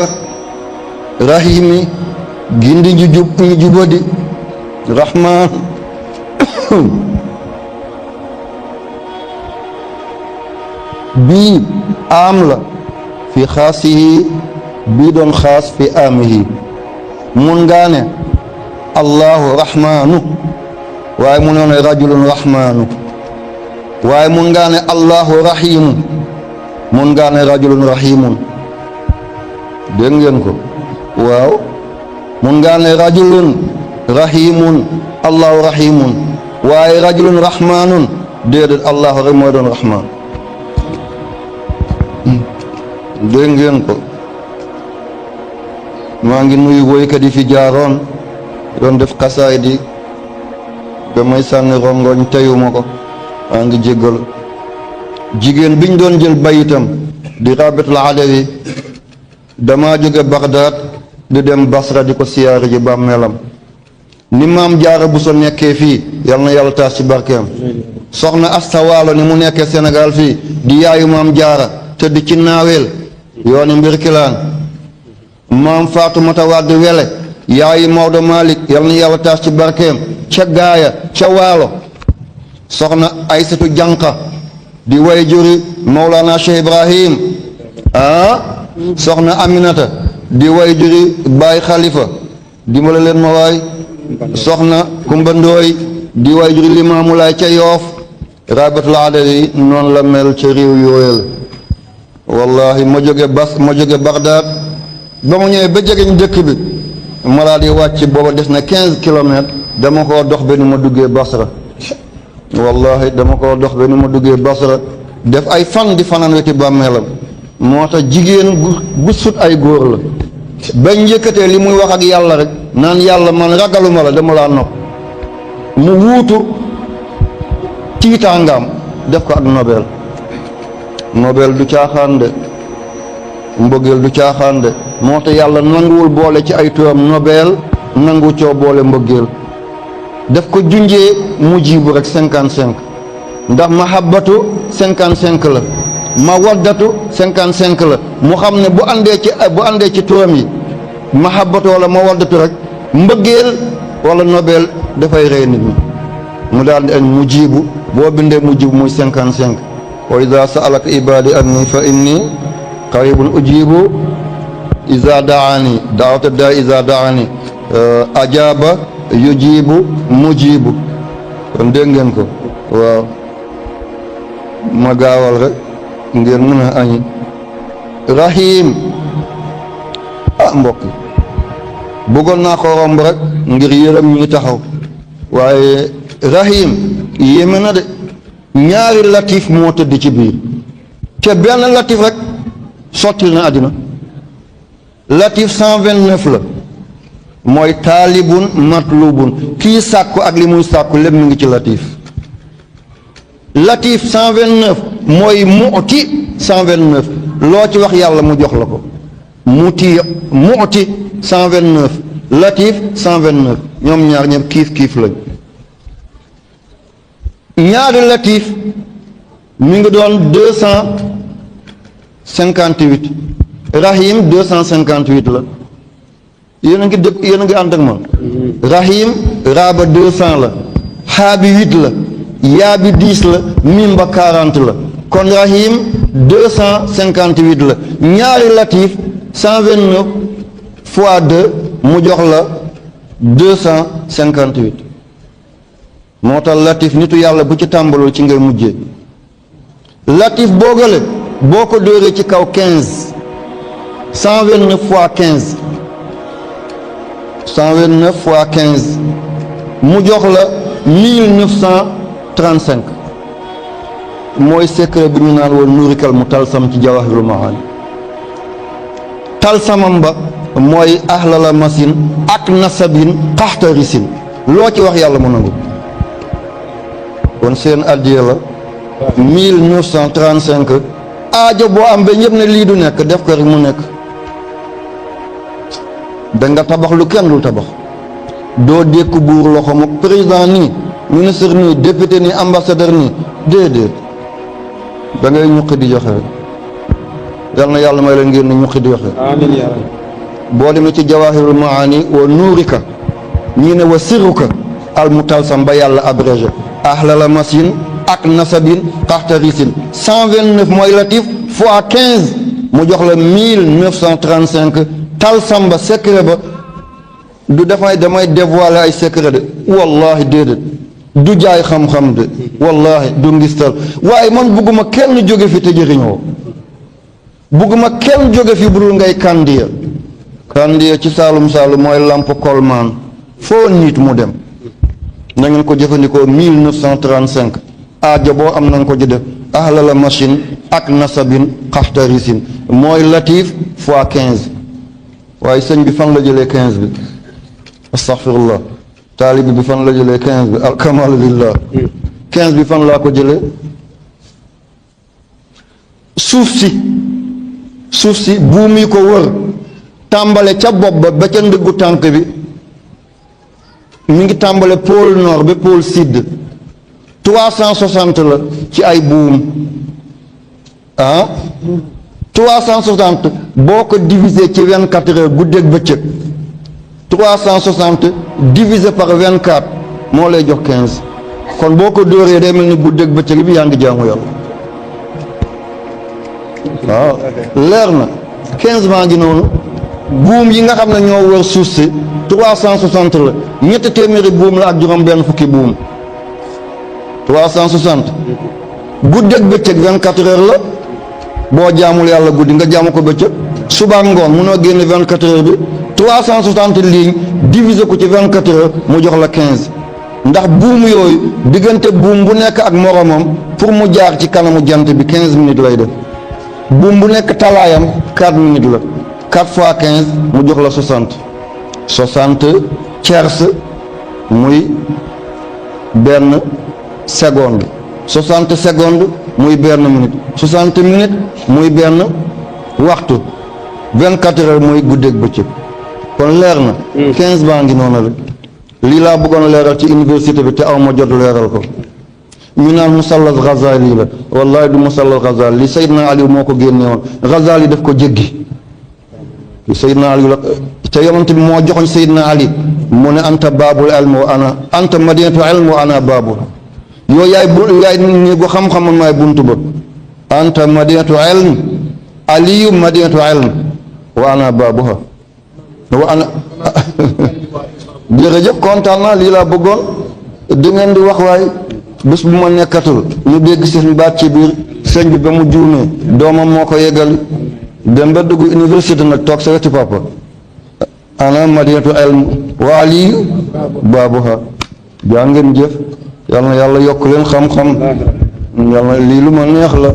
rahimi gindi ñu jubadi rahmaan bii am la fi xaasihi bii doon xaas fi aamihi mun ngaa ne allahu rahmaanu waaye mu noon rajulun rahmaanu waaye mun ngaa ne allahu rahimu mun ngaa ne rajulun rahimun dégg ngeen ko waaw mun ngaa ne rajulun rahimun allahu rahimun waaye rajulun rahmanun déedéet allahu rek mooy doon rahman dégg ngeen ko maa ngi nuyu woykat yi fi jaaroon doon def xasaay di ba may sànni rongoñ teyuma ko maa ngi jéggalu jigéen biñ doon jël bayitam di rabitul adawi dama jóge Bagdad di dem Basra di ko siyaare ji bàmmeelam ni maam jaara bu so nekkee fii yal na yàlla taas ci barkeem soxna Asta Waalo ni mu nekkee Sénégal fii di yaayu maam jaara tëdd ci naaweel yooni mbir kilaan maam Faatumata Wàdd Wele yaayu Maodo Malick yal na yàlla taas ci barkeem ca gaaya ca waalo soxna Aysatu Janqa di way juri Mawlana Cheikh Ibrahim soxna Aminata di way juri Baay Xalifa dimbale leen ma waay soxna Kumba Ndooy di way juri Limaamu Laay ca Yoof rabatul adawi noonu la mel ci réew yooyal wallahi ma jóge Bagdad ba mu ñëwee ba jegeñ dëkk bi ma daal di wàcc booba des na 15 kilomètres dama koo dox ba ni ma duggee Basra wallahi dama koo dox ba ni ma duggee Basra def ay fan di fanaan weti bàmmeelam moo tax jigéen gu sut ay góor la ba njëkkatee li muy wax ak yàlla rek naan yàlla man ragaluma la dama laa nopp mu wuutu tiitaangaam def ko ak nobel du caaxaan de mbëggeel du caaxaan de moo tax yàlla nanguwul boole ci ay turam nobel nangu coo boole mbëggeel daf ko junjee mujibu rek 55 ndax mahabbatu 55 la mawaddatu 55 la mu xam ne bu àndee ci turam yi mahabbatu wala mawaddatu rek mbëggeel wala nobel dafay rey nit ñi mu daal di mujibu boo bindee mujibu muy 55 wa ida saalaka ibadi anni fa inni qaribun ujibu ida daani daawata daa ida daani ajaba yujibu mujibu kon dégg ngeen ko waaw ma gaawal rek ngeen mën a añi rahim mbokk bëggoon naa ko romb rek ngir yërëm ñu ngi taxaw waaye rahim yéeme na de ñaari latif moo tëdd ci biir te benn latif rek sottil na àddina latif 129 la mooy taalibun matlubun kii sàkku ak li muy sàkku lépp mu ngi ci latif latif 129 mooy mu'ti 129 loo ci wax yàlla mu jox la ko mu'ti 129 latif 129 ñoom ñaar ñëpp kiif lañ ñaari latif mi ngi doon 258 rahim 258 la yéen a ngi ànd ak man rahim raaba 200 la xaabi 8 la yaabi 10 la mimba 40 la kon rahim 258 la ñaari latif 129 fois 2 mu jox la 258 moo tax latif nitu yàlla bu ci tàmbalul ci ngay mujjee latif boogale boo ko dóoree ci kaw 15 129 fois 15 129 fois 15 mu jox la 1935 mooy secret bi ñu naan woon nuurikal mu talsam ci jawahirul maani talsamam ba mooy ahlala masin ak nasabin xaxtarisin loo ci wax yàlla mu nangu kon seen addiya la 1935 aajo boo am ba ñëpp ne lii du nekk def ko rek mu nekk da nga tabax lu kenn dul tabax doo dékk buur loxo mu président nii ministre nii député nii ambassadeur nii déedéet da ngay ñuqi di joxe rek yal na yàlla may leen ngeen ne ñuqi di joxe amiin yaa rabbi boo demee ci jawahirul maani wa nuurika ñii ne wa sirruka al mutalsam ba yàlla abrégé ahlala masin ak nasabin xaxtarisin 129 mooy latif fois 15 mu jox la 1935 talsam ba secret ba du damay dévoiler ay secret de wallahi déedéet du jaay xam-xam de wallahi du ngistal waaye man bugguma kenn jóge fi te jëriñoo bugguma kenn jóge fi budul ngay kandiya ci saalum mooy lamp kolmaan foo nit mu dem na ngeen ko jëfandikoo 1935 aajo boo am nañ ko ci def ahlala machine ak nasabin xaxtarisin mooy latif fois 15 waaye sëñ bi fan la jëlee 15 bi astaghfirullah taalibi bi fan la jëlee 15 bi alkamalu lillah 15 bi fan laa ko jëlee suuf si buum yi ko wër tàmbale ca bopp ba ca ndëggu tànk bi mi ngi tàmbale pôle nord ba pôle sud 360 la ci ay buum 360 boo ko diviser ci 24 heures guddeeg bëccëg 360 divisé par 24 moo lay jox 15 kon boo ko dóoree day mel ni guddeeg bëccëg bi yaa ngi jaamu yàlla waaw leer na 15 maa ngi noonu buum yi nga xam ne ñoo wër suuf si 360 la ñetti téeméeri buum la ak juróom benn fukki buum 360 guddeeg bëccëg 24 heures la boo jaamul yàlla guddi nga jaamu ko bëccëg suba ngoon munoo génne 24 heures bi 360 lignes diviser ko ci 24 heures mu jox la 15 ndax buum yooyu diggante buum bu nekk ak moromam pour mu jaar ci kanamu jant bi 15 minutes lay def buum bu nekk talaayam 4 minutes la 4 fois 15 mu jox la 60 tiers muy benn seconde 60 secondes muy benn minute 60 minutes muy benn waxtu 24 heures muy guddeeg bëccëg kon leer na 15 baa ngi noonu rek lii laa bëggoon leeral ci université bi te aw ma jot leeral ko ñu naan musallas Ghazali la wallahi du musallas Ghazali li Seydina Ali moo ko génne woon Ghazali daf ko jéggi Seydina Ali la te yonent bi moo joxoñ Seydina Ali mu ne anta baabul ilm wa ana anta madinatu ilm wa ana baabu yow yaay néegu xam-xam man maay buntu ba anta madinatu ilm aliyu madinatu ilm wa ana baabuha wa ana jërëjëf kontaan naa lii laa bëggoon di ngeen di wax waaye bés bu ma nekkatul ñu dégg seen baat ci biir sëñ bi ba mu juumee doomam moo ko yeggal dem ba dugg université nag toog sa wetu papa ana madinatu ilm wa aliyu baabuha jaa ngeen jëf yal na yàlla yokk leen xam-xam yal na lii lu ma neex la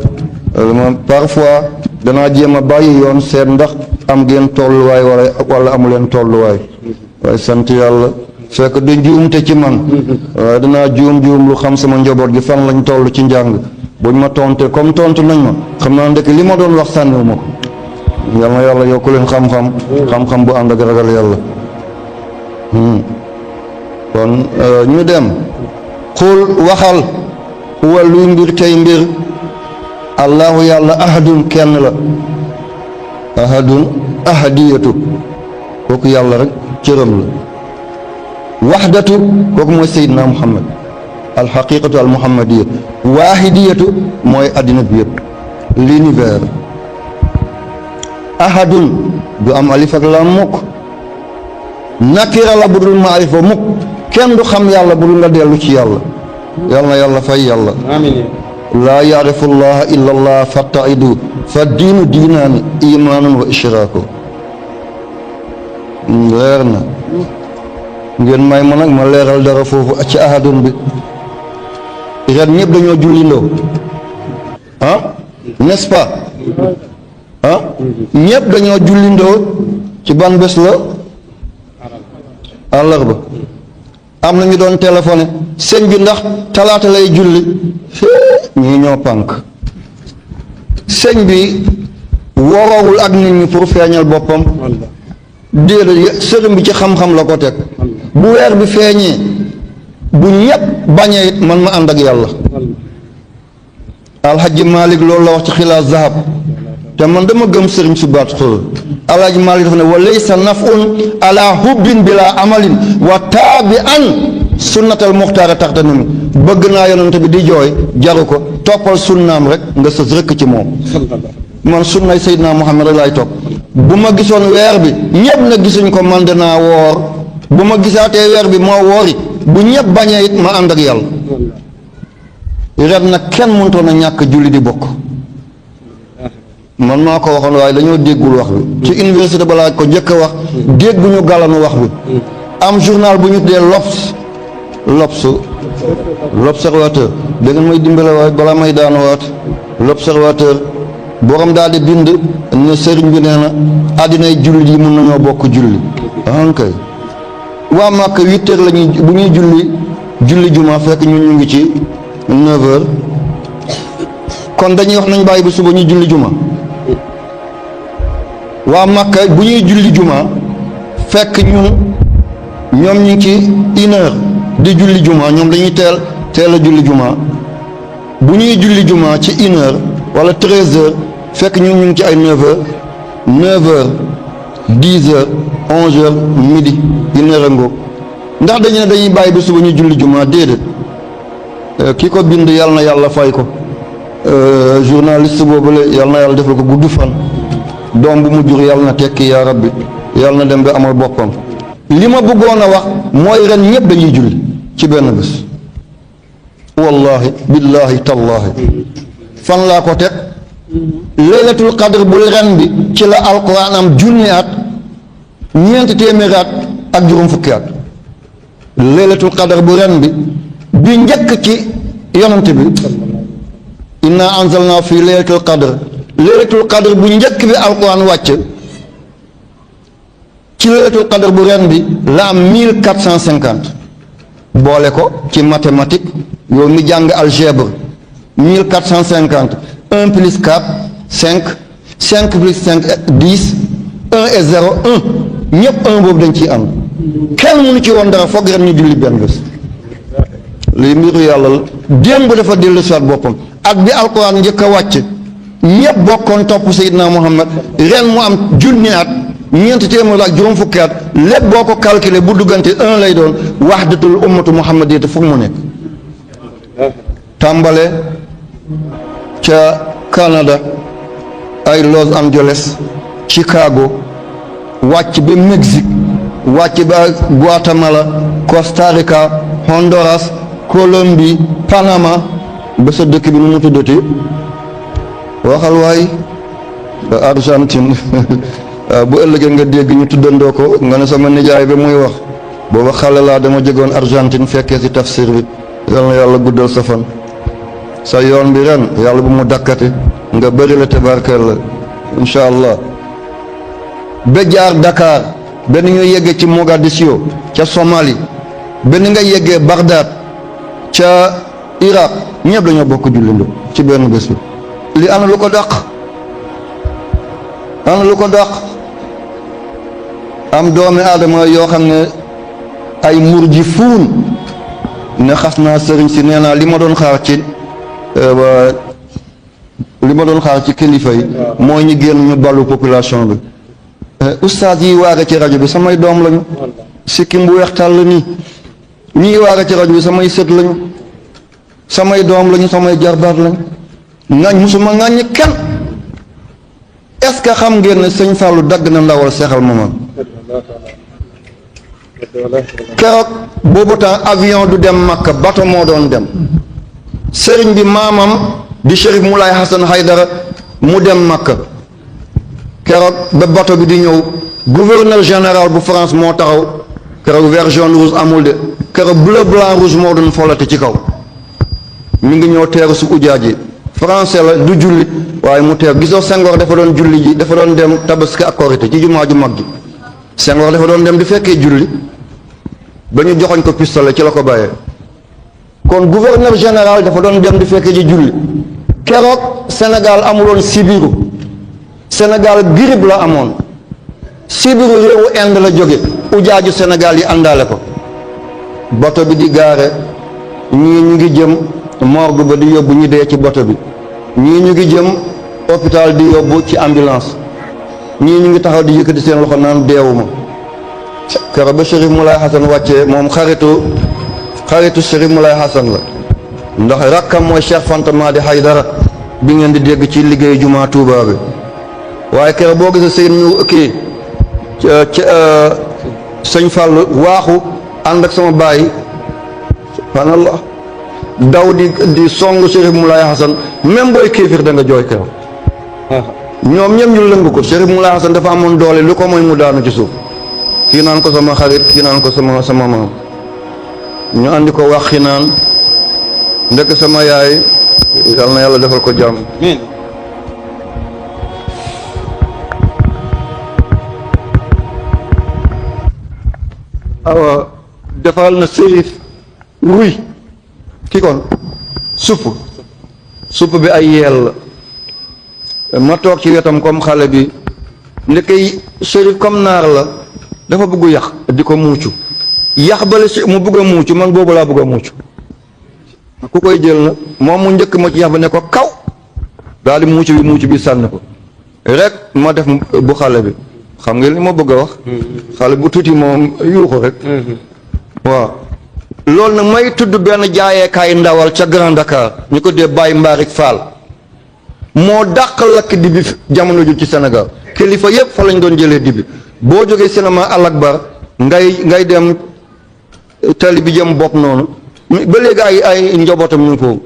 parfois danaa jéem a bàyyi yoon seet ndax am ngeen tolluwaay wala amu leen tolluwaay waaye sant yàlla fekk du njuumte ci man waaye danaa juum lu xam sama njaboot gi fan lañ toll ci njàng buñ ma tontee comme tontu nañ ma xam naa ndekk li ma doon wax sànniwu ma ko yal na yàlla yokk leen xam-xam bu ànd ak ragal yàlla kon ñu dem xul waxal huwa luy mbir tey mbir allahu yàlla ahadun kenn la ahadun ahadiyatu kooku yàlla rek cëram la waxdatu kooku mooy Seydina Muhammad alxaqiqatu almuhammadiya waahidiyatu mooy addina bi yëpp l'univers ahadun du am alif ak laam mukk nakira la bu dul maarifa mukk kenn du xam yàlla bu dul nga dellu ci yàlla yàlla na yàlla fay yàlla amiin laa yaarifu llaha illa allah fattaidu fa diinu diinaani imaanun wa ishraaku leer na ngeen may ma nag ma leeral dara foofu ci ahadun bi ren ñëpp dañoo jullindoo ah n'est-ce pas ah ñëpp dañoo jullindoo ci ban bés la àllarba am na ñu doon téléphoné sëñ bi ndax talaata lay julli ñii ñoo pànk sëñ bi woroowul ak nit ñi pour feeñal boppam déedéet sëriñ bi ci xam-xam la ko teg bu weer bi feeñee bu ñëpp bañee it man ma ànd ak yàlla alhaji Malik loolu la wax ci xilaas zahab te man dama gëm sëriñ su baat xol alhaji Malik dafa ne wa laysa nafun ala hubbin bila amalin wa taabi'an sunnatal muxtaara taxtanimi bëgg naa yonent bi di jooy jaru ko toppal sunnaam rek nga sës rëkk ci moom man sunnay Seydina Muhammad rek laay topp bu ma gisoon weer bi ñëpp na gisuñ ko man danaa woor bu ma gisaatee weer bi moo woori bu ñëpp bañee it ma ànd ak yàlla ren nag kenn mënutoon a ñàkk julli di bokk man maa ko waxoon waaye dañoo déggul wax bi ci université balaa ko njëkk a wax dégguñu galanu wax bi am journal bu ñu tuddee l'observateur da ngeen may dimbale waaye balaa may daanuwaat l'observateur borom daal di bind ne sëriñ bi nee na àddinay jullit yi mun nañoo bokk julli ankay waa Màkka 8 heures lañuy bu ñuy julli juma fekk ñun ñu ngi ci 9 heures kon dañuy wax nañ bàyyi bu suba ñu julli juma waa Màkka bu ñuy julli juma fekk ñoom ñu ngi ci 1 heure di julli juma ñoom dañuy teel a julli juma bu ñuy julli juma ci 1 heure wala 13 heures fekk ñun ñu ngi ci ay 9 heures 9 heures 10 heures 11 heures midi 1 heure ngoog ndax dañu ne dañuy bàyyi bi suba ñu julli juma déedéet ki ko bind yàlla na yàlla fay ko journaliste boobu la yàlla na yàlla defal ko gudd fan doom bu mu jur yàlla na tekki yaa rabbi yàlla na dem ba amal boppam li ma bëggoon a wax mooy ren ñëpp dañuy julli ci benn bés wallahi billahi tallahi fan laa ko teg laylatul qadr bu ren bi ci la alquran am junni at ñeenti téeméeri at ak juróom fukki at laylatul qadr bu ren bi njëkk ci yonent bi inna anzalna fi laylatul qadr bu njëkk bi alquran wàcc ci laylatul qadr bu ren bi la am 1450 boole ko ci mathématique yow mi jàng algèbre 1450 1 plus 4 5 5 plus 5 10 1 et 0 1 ñëpp 1 boobu dañ ciy am kenn mënu ci woon dara foog ren ñu julli benn bés lii mbiru yàlla la démb dafa dellu soit boppam at bi alquran njëkk a wàcc ñëpp bokkoon topp Seydina Muhammad ren mu am junni at ñeenti téeméer ak juróom fukki at lépp boo ko calculé bu duggante 1 lay doon wahdatul ummatu muhammadiyya fu mu nekk tàmbale ca Canada ay Los Angeles Chicago wàcc ba Mexique wàcc ba Guatemala Costa Rica Honduras Colombie Panama ba sa dëkk bi nu mu tuddati waxal waay Argentine bu ëllëgee nga dégg ñu tuddandoo ko nga ne sama nijaay bi muy wax booba xale laa dama jegoon Argentine fekkee ci tafsir bi yal na yàlla guddal sa fan sa yoon bi ren yàlla bu mu dakkati nga bëri la tabarkal la incha allah ba jaar Dakar benn nga yeggee ci Mogadiscio ca Somalie benn nga yeggee Bagdad ca Irak ñëpp dañoo bokk jullindo ci benn bés bi li ana lu ko dàq am doomi aadama yoo xam ne ay murji fuun ne xas naa sëriñ si nee naa li ma doon xaar ci kilifa yi mooy ñu génn ñu ballu population bi ustaas yi waare ci rajo bi samay doom lañu sikkim bu weex tàll nii ñii waare ci rajo bi samay sët lañu samay doom lañu samay jarbaat lañu ngañ musuma ngañ kenn est-ce que xam ngeen ne sëñ Fallou dagg na ndawal seexal mooman keroog boobu temps avion du dem Makka bato moo doon dem sëriñ bi maamam di Chérif Moulay Hassan Haydara mu dem Makka keroog ba bato bi di ñëw gouverneur général bu France moo taxaw keroog vert jaune rouge amul de keroog bleu blanc rouge moo doon folate ci kaw mi ngi ñëw teeru su ujaaj yi français la du julli waaye mu teew gisoo Senghor dafa doon julli ji dafa doon dem tabaski ak korité ci jumaa ju mag ji Senghor dafa doon dem di fekkee julli ba ñu joxoñ ko pistolet ci la ko bàyyee kon gouverneur général dafa doon dem di fekkee ji julli keroog Sénégal amuloon sibiru Sénégal grippe la amoon sibiru réewu Inde la jóge ujaaju Sénégal yi àndaale ko bato bi di gaare ñii ñu ngi jëm morgue ba di yóbbu ñi dee ci bato bi ñii ñu ngi jëm hôpital di yóbbu ci ambulance ñii ñu ngi taxaw di yëkkati seen loxo naan deewuma keroog ba Chérif Moulay Hassan wàccee moom xaritu Chérif Moulay Hassan la ndax rakkam mooy Cheikh Fanta Madi Haydara bi ngeen di dégg ci liggéey jumaa Tuuba bi waaye keroog boo gisee sëñ ñu kii sëñ Fall waaxu ànd ak sama baay subhanallah daw di song Chérif Moulay Hassan même booy kéefir da nga jooy keroog ñoom ñëpp ñu lëng ko Chérif Moulay Hassan dafa amoon doole lu ko mooy mu daanu ci suuf kii naan ko sama xarit kii naan ko sama maam ñu andi ko wax xi naan ndekk sama yaay yal na yàlla defal ko jàmm awa defal na Chérif ruy kii kon supp bi ay yeel la ma toog ci wetam comme xale bi ndekk Chérif comme naar la dafa bëgg yax di ko muucu yax bale mu bëgg a muucu man boobu laa bëgg a muucu ku koy jël na moom mu njëkk ma ci yax ba ne ko kaw daal di muucu bi sànni ko rek ma def bu xale bi xam nga li ma bëgg a wax xale bu tuuti moom yuuxu rek waaw loolu nag may tudd benn jaayeekaay ndawal ca Grand Dakar ñu ko dee Baye Mbarik Fall moo dàq lakk dibi jamono ju ci Sénégal kilifa yëpp fa lañ doon jëlee dibi boo jógee cinéma Al Akbar ngay dem tali bi jëm bopp noonu ba léegi ay njabootam ñu ngi foofu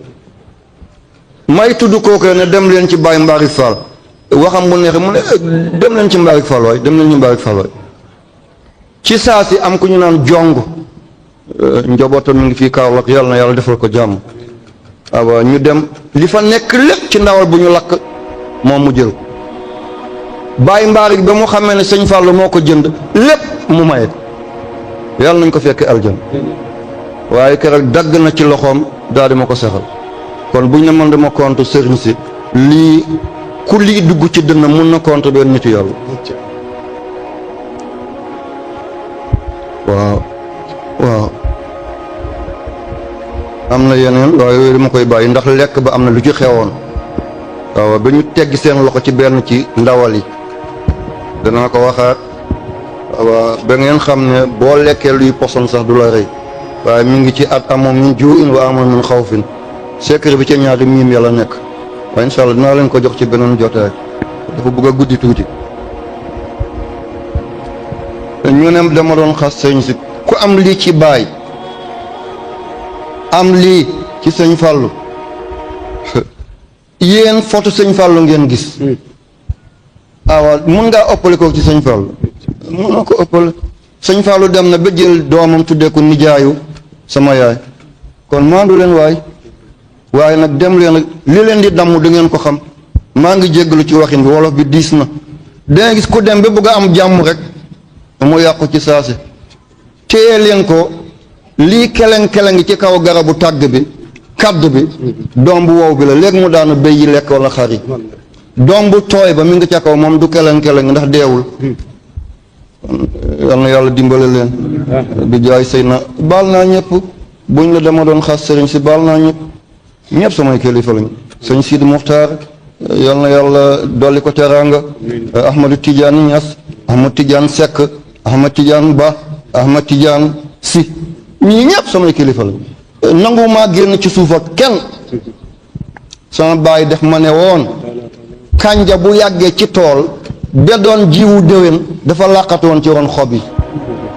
may tudd kooku ne dem leen ci Baye Mbari Fall waxam bu neexee mu ne dem leen ci Mbari Fall waay dem leen ci Mbari Fall waay ci saa si am ku ñu naan jong njabootam mi ngi fii Kaolack yàlla na yàlla defal ko jàmm waaw ñu dem li fa nekk lépp ci ndawal bu ñu lakk moom mu jël Baye Mbari ba mu xamee ne sëñ Fallou moo ko jënd lépp mu maye yàlla nañ ko fekkee aljana waaye keroog dagg na ci loxoom daal di ma ko sexal kon buñ ne man dama compte sëriñ si lii ku lii dugg ci dënn mun na compte benn nitu yàlla waaw am na yeneen waaye yooyu dama koy bàyyi ndax lekk ba am na lu ci xewoon waaw ba ñu teggi seen loxo ci benn ci ndawal yi danaa ko waxaat waaw ba ngeen xam ne boo lekkee luy poson sax du la rëy waaye mi ngi ci at amoon min juu'in wa amoon min xawfin secret bi ca ñaari miim yàlla nekk waaye incha allah dinaa leen ko jox ci beneen jotaay dafa bëgg a guddi tuuti ñu ne dama doon xas sëñ si ku am lii ci baay am lii ci sëñ Fallou yéen photo sëñ Fallou ngeen gis waaw mun ngaa ëppale ko ci sëñ Fallou mun na ko ëppale sëñ Fallou dem na ba jël doomam tuddee ko nijaayu sama yaay kon maandu leen waaye nag dem leen li leen di damm du ngeen ko xam maa ngi jéggalu ci waxin bi wolof bi diis na danga gis ku dem ba bëgg a am jàmm rek mu yàqu ci saase téye leen ko lii keleng-keleng ci kaw garabu tàgg bi kadd bi doom bu wow bi la léegi mu daanu béy yi lekk wala xar yi doom bu tooy ba mi ngi ca kaw moom du keleng-keleng ndax deewul yal na yàlla dimbale leen bi jaay sëy na baal naa ñëpp buñ la dama doon xas sëriñ si baal naa ñëpp samay kilifa lañ sëñ Sidi Muxtaar yal na yàlla dolli ko teraanga Ahmadou Tidiane Niass Ahmad Tidiane Seck Ahmad Tidiane Ba Ahmad Tidiane Si ñii ñëpp samay kilifa lañ nangu maa génn ci suuf ak kenn sama baay def ma ne woon kànja bu yàggee ci tool ba doon jiwu déwén dafa làqatu woon ci ron xob yi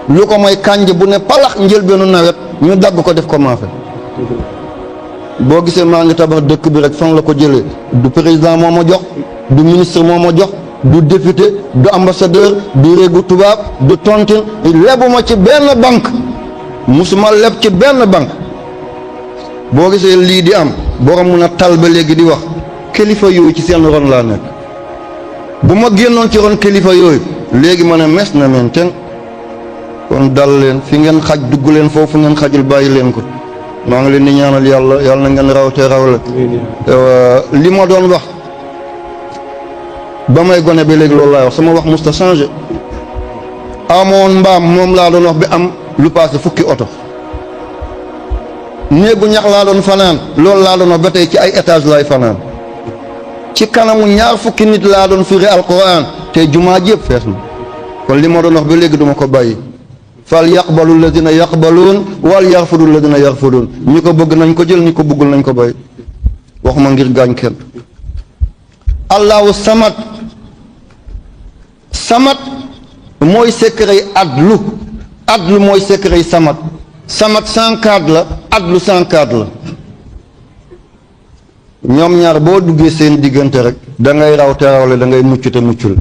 lu ko mooy kànja bu ne palax njëlbeenu nawet ñu dagg ko def ko maafe boo gisee maa ngi tabax dëkk bi rek fan la ko jëlee du président moo ma jox du ministre moo ma jox du député du ambassadeur du réegu tubaab du tontine lebuma ci benn banque musuma leb ci benn banque boo gisee lii di am borom mun a tal ba léegi di wax kilifa yooyu ci seen ron laa nekk bu ma génnoon ci ron kilifa yooyu léegi ma ne mes na men ten kon dal leen fi ngeen xaj dugg leen foofu ngeen xajul bàyyi leen ko maa ngi leen di ñaanal yàlla na ngeen raw te raw la li ma doon wax ba may gone ba léegi loolu laay wax sama wax musta changé amoon mbaam moom laa doon wax bi am lu passé fukki oto néegu ñax laa doon fanaan loolu laa doon wax ba tey ci ay étage laay fanaan ci kanamu ñaar fukki nit laa doon firi alquran te jumaa jépp fees na kon li ma doon wax ba léegi duma ko bàyyi fal yaqbalu alladina yaqbaluun wal yarfudu alladina yarfuduun ñi ko bëgg nañ ko jël ñi ko bëggul nañ ko bàyyi waxuma ngir gaañ kenn allahu samad samad mooy secret adlu mooy secret samad 104 la adlu 104 la ñoom ñaar boo duggee seen diggante rek da ngay raw te rawle da ngay mucc te muccul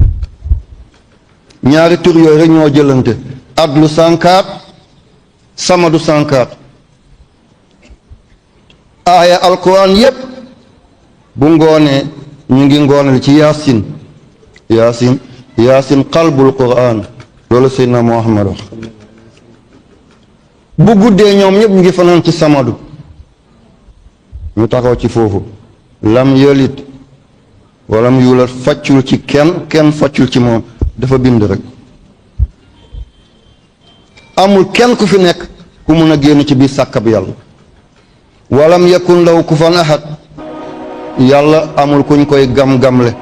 ñaari tur yooyu rek ñoo jëlante adlu 104 samadu 104 aaya alquran yépp bu ngoonee ñu ngi ngoonal ci yaasin qalbul quran loolu seydna Muhammad wax bu guddee ñoom ñëpp ñu ngi fanaan ci samadu ñu taxaw ci foofu lam yëlit walam yulat faccul ci kenn faccul ci moom dafa bind rek amul kenn ku fi nekk ku mun a génn ci biir sàkkab yàlla walam yakun law kufuwan ahad yàlla amul kuñ koy gam-gamle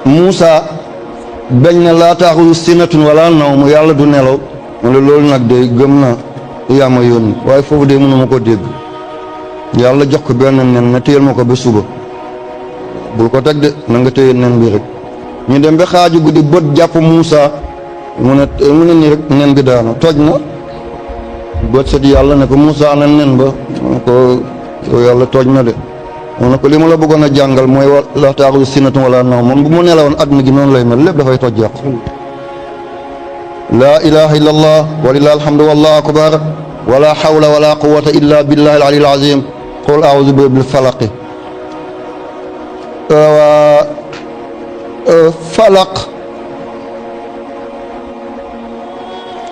Muusa bañ na laa taaxudu sinatun wala nawm yàlla du nelaw ma ne loolu nag de gëm na yaa ma yónni waaye foofu de mënuma ko dégg yàlla jox ko benn nen ne téyel ma ko ba suba bul ko teg de na nga téye nen bi rek ñu dem ba xaaju guddi bët jàpp Muusa mu ne nii rek nen bi daana toj na bët set yàlla ne ko Moussa na nen ba mu ko yow yàlla tooñ na de mu ne ko li ma la bëggoon a jàngal mooy la taaxudu sinatun wala nawm moom bu mu nelawoon àdduna gi noonu lay mel lépp dafay toj yàqu laa ilaha illa allah walillahi alhamdu wallahu akbar wala hawla wala quwwata illa billahi al aliyyil azim qul a'udhu bi rabbil falaq falaq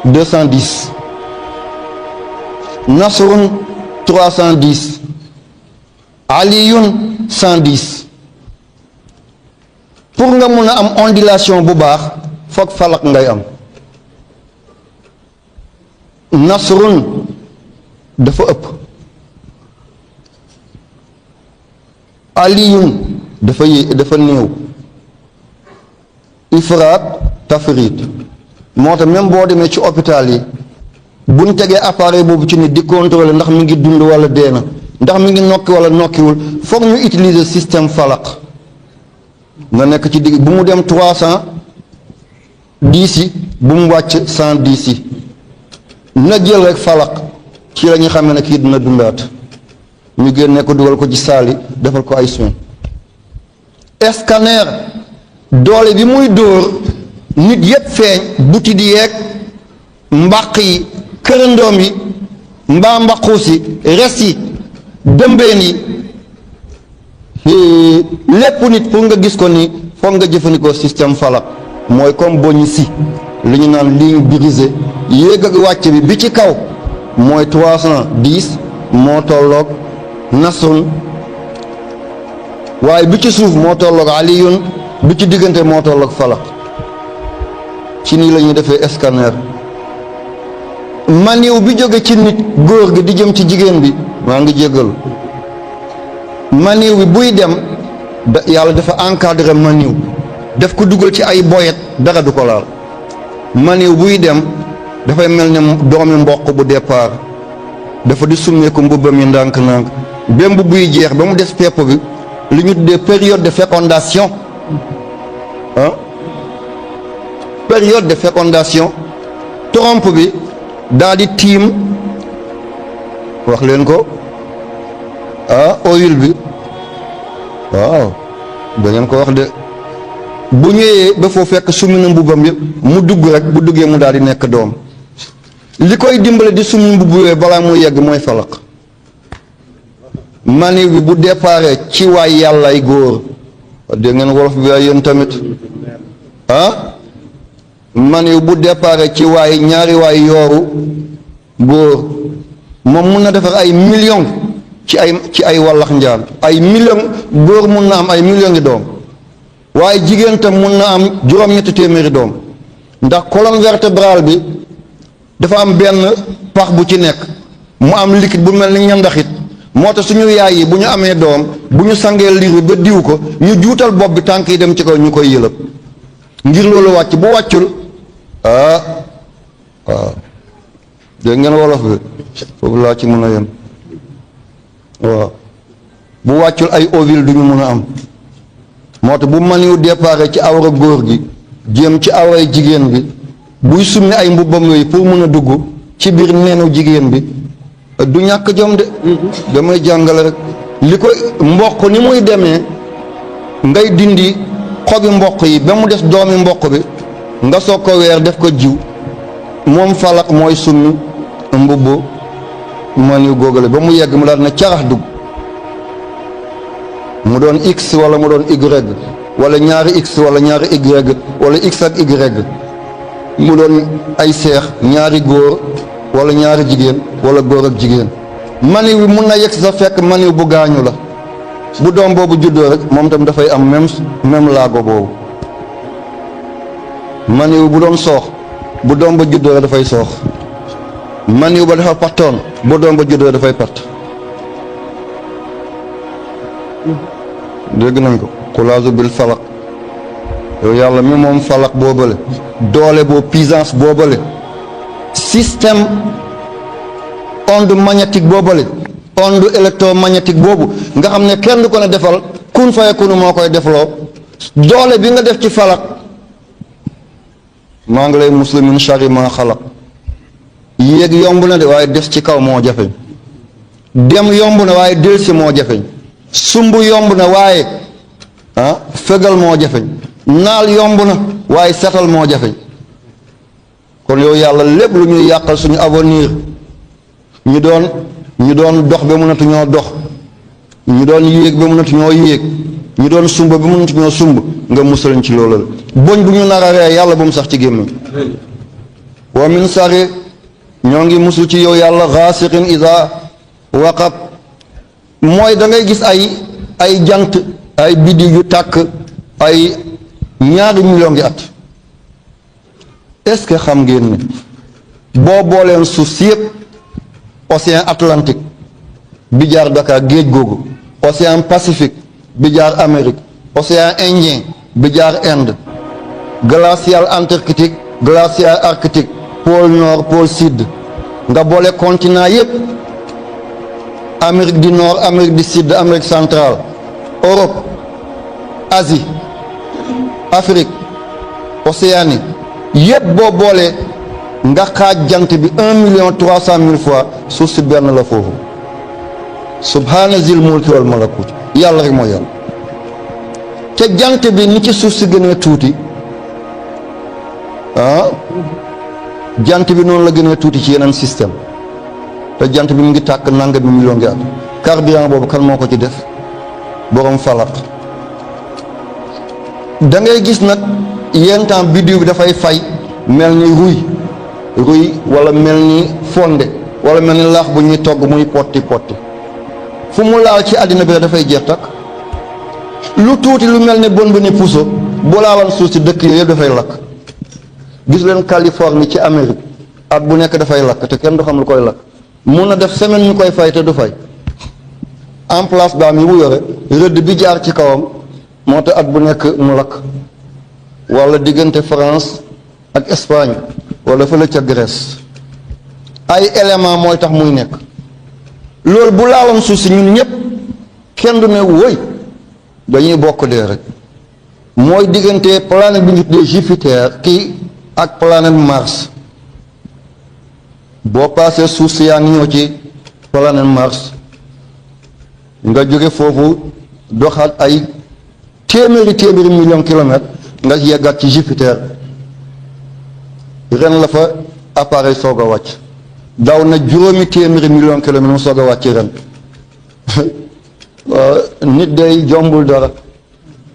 210 nasrun 310 aliyun 110 pour nga mun a am ondulation bu baax foog falaq ngay am nasrun dafa ëpp aliyun dafa néew ifraat tafrit moo tax même boo demee ci hôpital yi buñ tegee appareil boobu ci nit di contrôler ndax mi ngi dund wala dee na ndax mi ngi nokki wala nokkiwul foog ñu utiliser système falaq nga nekk ci digg bu mu dem 310 yi bu mu wàcc 110 yi na jël rek falaq ci la ñu xamee ne kii dina dundaat ñu génne ko dugal ko ci saali defal ko ay soins scanner doole bi muy dóor nit yépp feeñ buti di yeeg mbàq yi kërandoom yi mbaa mbaquus yi res yi dëmbeen yi lépp nit pour nga gis ko ni foog nga jëfandikoo système falaq mooy comme boñi si li ñu naan ligne brisée yéeg ak wàcc bi ci kaw mooy 310 moo tolloog nasrun waaye bi ci suuf moo tolloog aliyun bi ci diggante moo tolloog falaq ci nii la ñuy defee scanner maniw bi jóge ci nit góor gi di jëm ci jigéen bi maa ngi jéggalu maniw bi buy dem yàlla dafa encadré maniw def ko dugal ci ay boyet dara du ko laal maniw buy dem dafay mel ne doomi mboq bu départ dafa di summeeku mbubbam yi ndànk-ndànk ba mbubb buy jeex ba mu des pepp bi li ñu tuddee période de fécondation période de fécondation trompe bi daal di tiim wax leen ko ovule bi waaw da ngeen ko wax de bu ñëwee ba foo fekk summi na mbubbam yëpp mu dugg rek bu duggee mu daal di nekk doom li koy dimbale di summi mbubb yooyu balaa muy yegg mooy falaq maniw bi bu déparé ci waay yàllay góor dégg ngeen wolof bi ay yéen tamit maniw bu déparé ci waay ñaari waay yooru góor moom mun na defar ay millions ci ay wallax njaan ay millions góor mun na am ay millions yi doom waaye jigéen tam mun na am juróom-ñetti téeméeri doom ndax colonne vertébrale bi dafa am benn pax bu ci nekk mu am liquide bu mel ni ñandaxit moo tax suñu yaay yi bu ñu amee doom bu ñu sangee liir bi ba diw ko ñu juutal bopp bi tànk yi dem ci kaw ñu koy yëlëb ngir loolu wàcc bu wàccul waaw dégg ngeen wolof bi foofu laa ci mën a yem waaw bu wàccul ay ovule du ñu mën a am moo tax bu maniw déparé ci awra góor gi jéem ci awray jigéen bi buy summi ay mbubbam yooyu pour mën a dugg ci biir neenu jigéen bi du ñàkk jom de damay jàngale rek li koy mboq ni muy demee ngay dindi xobi mboq yi ba mu des doomi mboq bi nga soog ko weer def ko jiw moom falaq mooy summi mbubb maniw góogale ba mu yegg mu daal na carax dugg mu doon x wala mu doon y wala ñaari x wala ñaari y wala x ak y mu doon ay seex ñaari góor wala ñaari jigéen wala góor ak jigéen maniw bi mun na yegg sa fekk maniw bu gaañu la bu doom boobu juddoo rek moom tam dafay am même laago boobu maniw bu doon soox bu doom ba juddoo rek dafay soox maniw ba dafa pattoon bu doom ba juddoo dafay patt dégg nañ ko xulaasu bil falaq yow yàlla mi moom falaq boobale doole boo puissance boobale système onde magnétique boobale onde électromagnétique boobu nga xam ne kenn du ko ne defal kun fayakunu moo koy defloo doole bi nga def ci falaq maa ngi lay muslimin sharri ma xalaq yéeg yomb na de waaye des ci kaw moo jafeñ dem yomb na waaye delsi moo jafeñ sumb yomb na waaye fegal moo jafeñ naal yomb na waaye setal moo jafeñ kon yow yàlla lépp lu ñuy yàqal suñu avenir ñu doon dox ba mënatuñoo dox ñu doon yéeg ba mënatuñoo yéeg ñu doon sumb ba mënatuñoo sumb nga musal ci loolu la boñ bu ñu nar a ree yàlla bu mu sax ci gémmiñ wa min sari ñoo ngi musul ci yow yàlla xaasiqin ida waqab mooy da ngay gis ay jant ay biddi yu tàkk ay ñaari million ngi at est-ce que xam ngeen ne boo booleen suuf si yëpp océan Atlantique bi jaar Dakar géej googu océan Pacifique bi jaar Amérique océan Indien bi jaar Inde glacial Antarctique glacial Arctique pôle nord pôle sud nga boole continent yëpp Amérique du nord Amérique du sud Amérique centrale Europe Asie Afrique Océanie yëpp boo boolee nga xaaj jant bi 1,3 million fois suuf si benn la foofu subhaana zil mulki wal malakut yàlla rek mooy yàlla te jant bi ni ci suuf si gënee tuuti jant bi noonu la gënee tuuti ci yeneen système te jant bi mu ngi tàkk nanga bi million ngi at carburant boobu kan moo ko ci def borom falak da ngay gis nag yenn temps biddiw bi dafay fay mel ni ruy wala mel ni fonde wala mel ni laax bu ñuy togg muy potti fu mu laal ci àddina bi dafay jeex takk lu tuuti lu mel ni bon ni puso bu laalan suuf si dëkk yooyu yëpp dafay lakk gis leen Californie ci Amérique at bu nekk dafay lakk te kenn du xam lu koy lakk mun na def semaine ñu koy fay te du fay en place baam yi mu yore rëdd bi jaar ci kawam moo tax at bu nekk mu lakk wala diggante France ak Espagne wala fële ca Grèce ay élément mooy tax muy nekk loolu bu laaloon suuf si ñun ñëpp kenn du ne woy dañuy bokk dee rek mooy diggante planète bi ñu tuddee Jupiter kii ak planète Mars boo paasee suuf si yaa ngi ñëw ci planète Mars nga jóge foofu doxaat ay téeméeri million kilomètres nga yeggaat ci Jupiter ren la fa appareil soog a wàcc daw na juróomi téeméeri million kilomètres mu soog a wàcc ren nit day jombul dara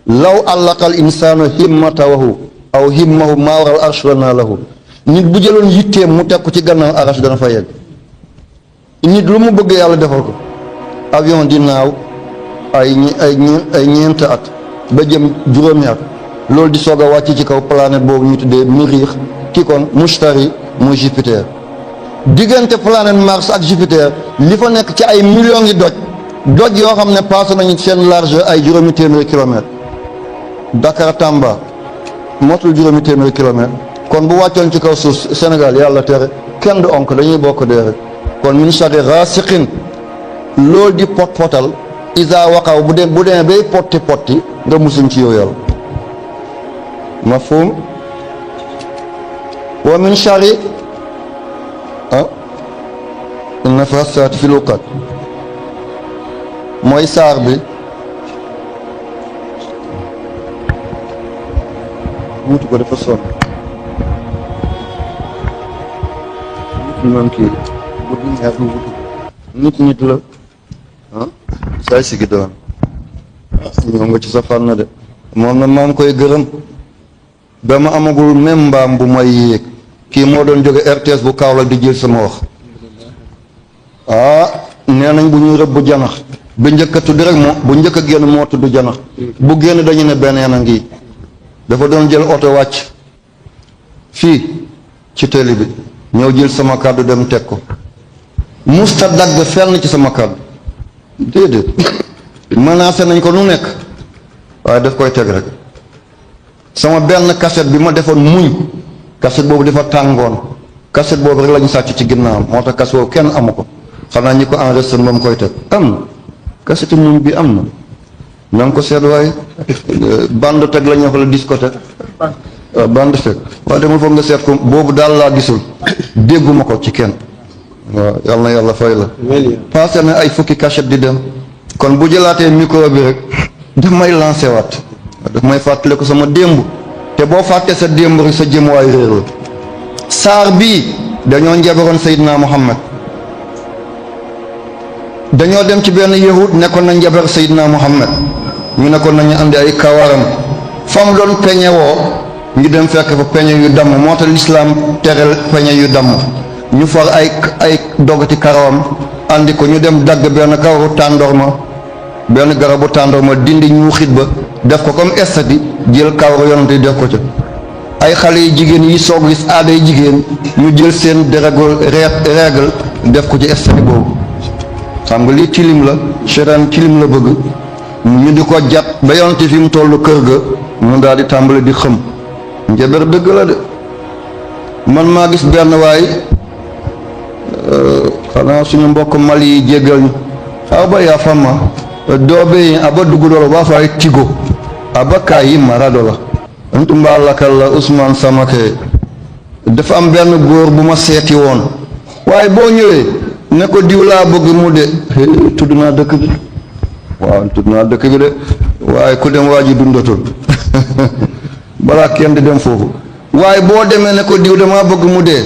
law allaqal insaanu himmatahu aw himmahu maa waral arshana lahu nit bu jëloon yitteem mu teg ko ci gannaaw arash dana fa yegg nit lu mu bëgg yàlla defal ko avion di naaw ay ñeent at ba jëm juróomi at loolu di soog a wàcc ci kaw planète boobu ñu tuddee Miriix ki kon Mustari muy Jupiter diggante planète Mars ak Jupiter li fa nekk ci ay millions yi doj yoo xam ne passé nañu seen large ay juróomi téeméeri kilomètres Dakar Tamba motul juróomi téeméeri kilomètres kon bu wàccoon ci kaw suuf Sénégal yàlla tere kenn du onk dañuy bokk dee rek kon min sharri gaasiqin loolu di potal isa waqaw bu demee bay potti nga musuñ ci yow yàlla mafhum wa min sharri nafaasaati fil uqad mooy saar bi wutu ko dafa sonn nit la saay sigi doon ñoo nga ci sa fànn de moom na maa ngi koy gërëm ba ma amagul même mbaam bu may yéeg kii moo doon jóge RTS bu Kaolack di jël sama wax nee nañ bu ñuy rëbb janax bu njëkk a tudd rek bu njëkk a génn moo tudd janax bu génn dañu ne beneen a ngi dafa doon jël oto wàcc fii ci télé bi ñëw jël sama kàddu dem teg ko musta dagg fenn ci sama kàddu déedéet menacé nañ ko nu nekk waaye daf koy teg rek sama benn cassette bi ma defoon muñ cassette boobu dafa tàngoon cassette boobu rek lañu sàcc ci ginnaawam moo tax cassette boobu kenn amu ko xanaa ñi ko enregistré moom koy teg am na cassette muñ bi am na nga ko seet waaye bande teg la ñu wax la discothèque bande teg waaye demul foog nga seet ko boobu daal laa gisul dégguma ko ci kenn. waaw yal na yàlla fay la. passé na ay fukki cachette di dem. kon bu jëlaatee micro bi rek daf may lancé waat daf may fàttale ko sama démb te boo fàttee sa démb rek sa jëmuwaay réer la. saar bii dañoo njabaroon Seydina Muhammad dañoo dem ci benn yahud nekkoon na njabar Seydina Muhammad ñu nekkoon nañu andi ay kawaram fam doon peñe woo ñu dem fekk fa peñe yu damm moo tax lislaam terel peñe yu damm ñu far ay dogati karawam andi ko ñu dem dagg benn kawaru tàndorma benn garabu tàndorma dindi ñuuxit ba def ko comme estati jël kawaru yonante yi def ko ca ay xale yi jigéen yi soog gis aaday jigéen ñu jël seen règle def ko ci estati boobu xam nga lii tilim la seytaan tilim la bëgg ñu di ko jat ba yonante fi mu tollu kër ga mu daal di tàmbali di xëm njabar dëgg la de man maa gis benn waay xanaa suñu mbokk Mali yi jéggal ñu aba yaa fama doobe aba dugudolo ba fay tigo aba kayi maradola antumba lakal Ousmane Samake dafa am benn góor bu ma seeti woon waaye boo ñëwee ne ko diw laa bëgg mu de tudd naa dëkk bi waaw tudd naa dëkk bi de waaye ku dem waa ji dundatul balaa kenn di dem foofu waaye boo demee ne ko diw damaa bëgg mu dee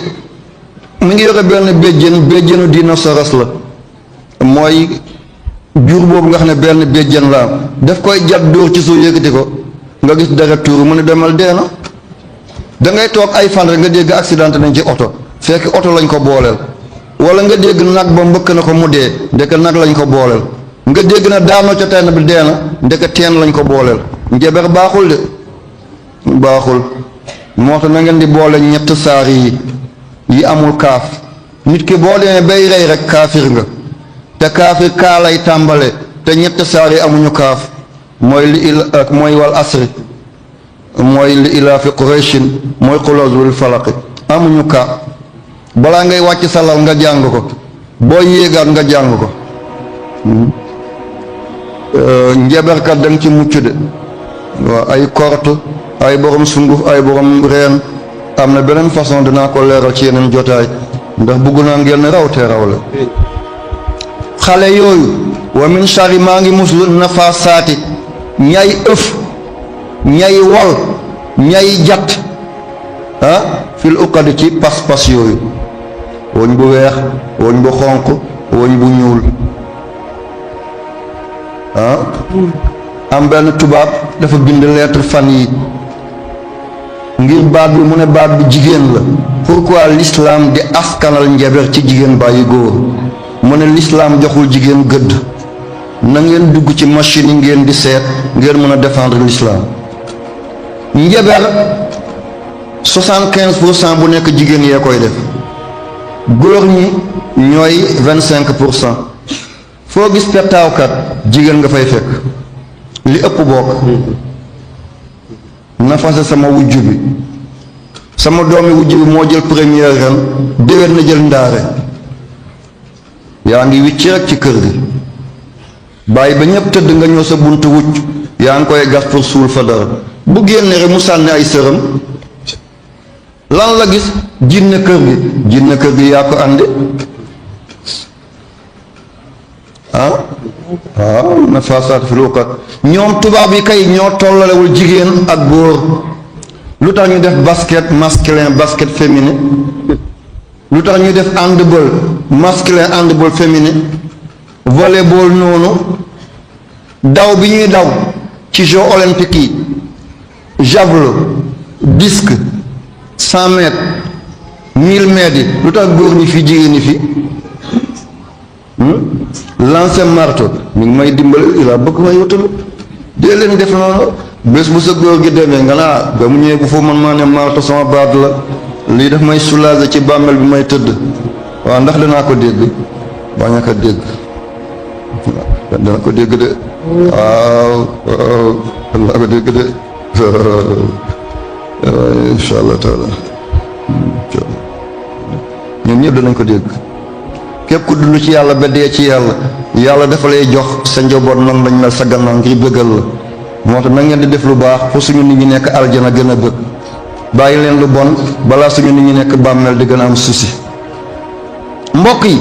mu ngi yore benn béjjénu dinosaures la mooy jur boobu nga xam ne benn béjjén la daf koy jat dóor ci suuf yëkkati ko nga gis dara tuuru mu ne demal dee na da ngay toog ay fan rek nga dégg accident nañ ci oto fekk oto lañ ko booleel wala nga dégg nag ba mbëkk na ko mu dee ndeke nag lañ ko booleel nga dégg na daanoo ca teen bi dee na ndeke teen lañ ko booleel njabar baaxul de baaxul moo tax na ngeen di boole ñett saar yi amul kaaf nit ki boo demee bay rey rek kaafir nga te kaafir kaa lay tàmbale te ñett saar yi amuñu kaaf mooy mooy wal asri mooy li ilaafi qurayshin mooy xuloosul falaqi amuñu kaa balaa ngay wàcc salal nga jàng ko boo yéegaat nga jàng ko njabarkat da nga ci mucc de waaw ay korte ay borom sunguf ay borom reen am na beneen façon dinaa ko leeral ci yeneen jotaay ndax bëgg naa ngeen raw te raw la xale yooyu wa min shari maa ngi muslu nafasaati ñay ëf ñay wal ñay jat fil uqadi ci pas-pas yooyu woñ bu weex woñ bu xonq woñ bu ñuul am benn tubaab dafa bind lettre fan yi ngir baat bi mu ne baat bi jigéen la pourquoi l'islam di askanal njabar ci jigéen bàyyi góor mu ne l'islam joxul jigéen gëdd na ngeen dugg ci machine yi ngeen di seet ngeen mën a défendre l'islam njabar 75% bu nekk jigéen yee koy def góor ñi ñooy 25%. foo gis pettaawkat jigéen nga fay fekk li ëpp bokk na fase sama wujj bi sama doomi wujj bi moo jël première ren déwén na jël ndaare yaa ngi wicc rek ci kër gi bàyyi ba ñëpp tëdd nga ñëw sa buntu wujj yaa ngi koy gas pour suul fa dara bu génne rek mu sànni ay sërëm lan la gis jinne kër gi yaa ko àndi na fasaat fi luqat ñoom tubaab yi kay ñoo tollalewul jigéen ak góor lu tax ñu def basket masculin basket féminin lu tax ñu def handball masculin handball féminin volleyball noonu daw bi ñuy daw ci jeux olympiques yi javelot disque 100 mètres 1000 mètres yi lu tax góor ñi fi jigéen ñi fi lancer marteau mi ngi may dimbali ilaa bëgg ma yow tamit dee leen def noonu bés bu sa góor gi demee nga naa ba mu ñëwee bu foofu man maa ne marteau sama baat la lii daf may soulager ci bàmmeel bi may tëdd waaw ndax danaa ko dégg bañ a ko dégg dana ko dégg de waaw danaa ko dégg de insha allah taala ñoom ñëpp danañ ko dégg képp ku dund ci yàlla ba dee ci yàlla yàlla dafa lay jox sa njaboot noonu lañ mel sa gannaaw ngir bëggal la moo tax na ngeen di def lu baax pour suñu nit ñi nekk aljana gën a bëgg bàyyi leen lu bon balaa suñu nit ñi nekk bàmmeel di gën a am souci mbokk yi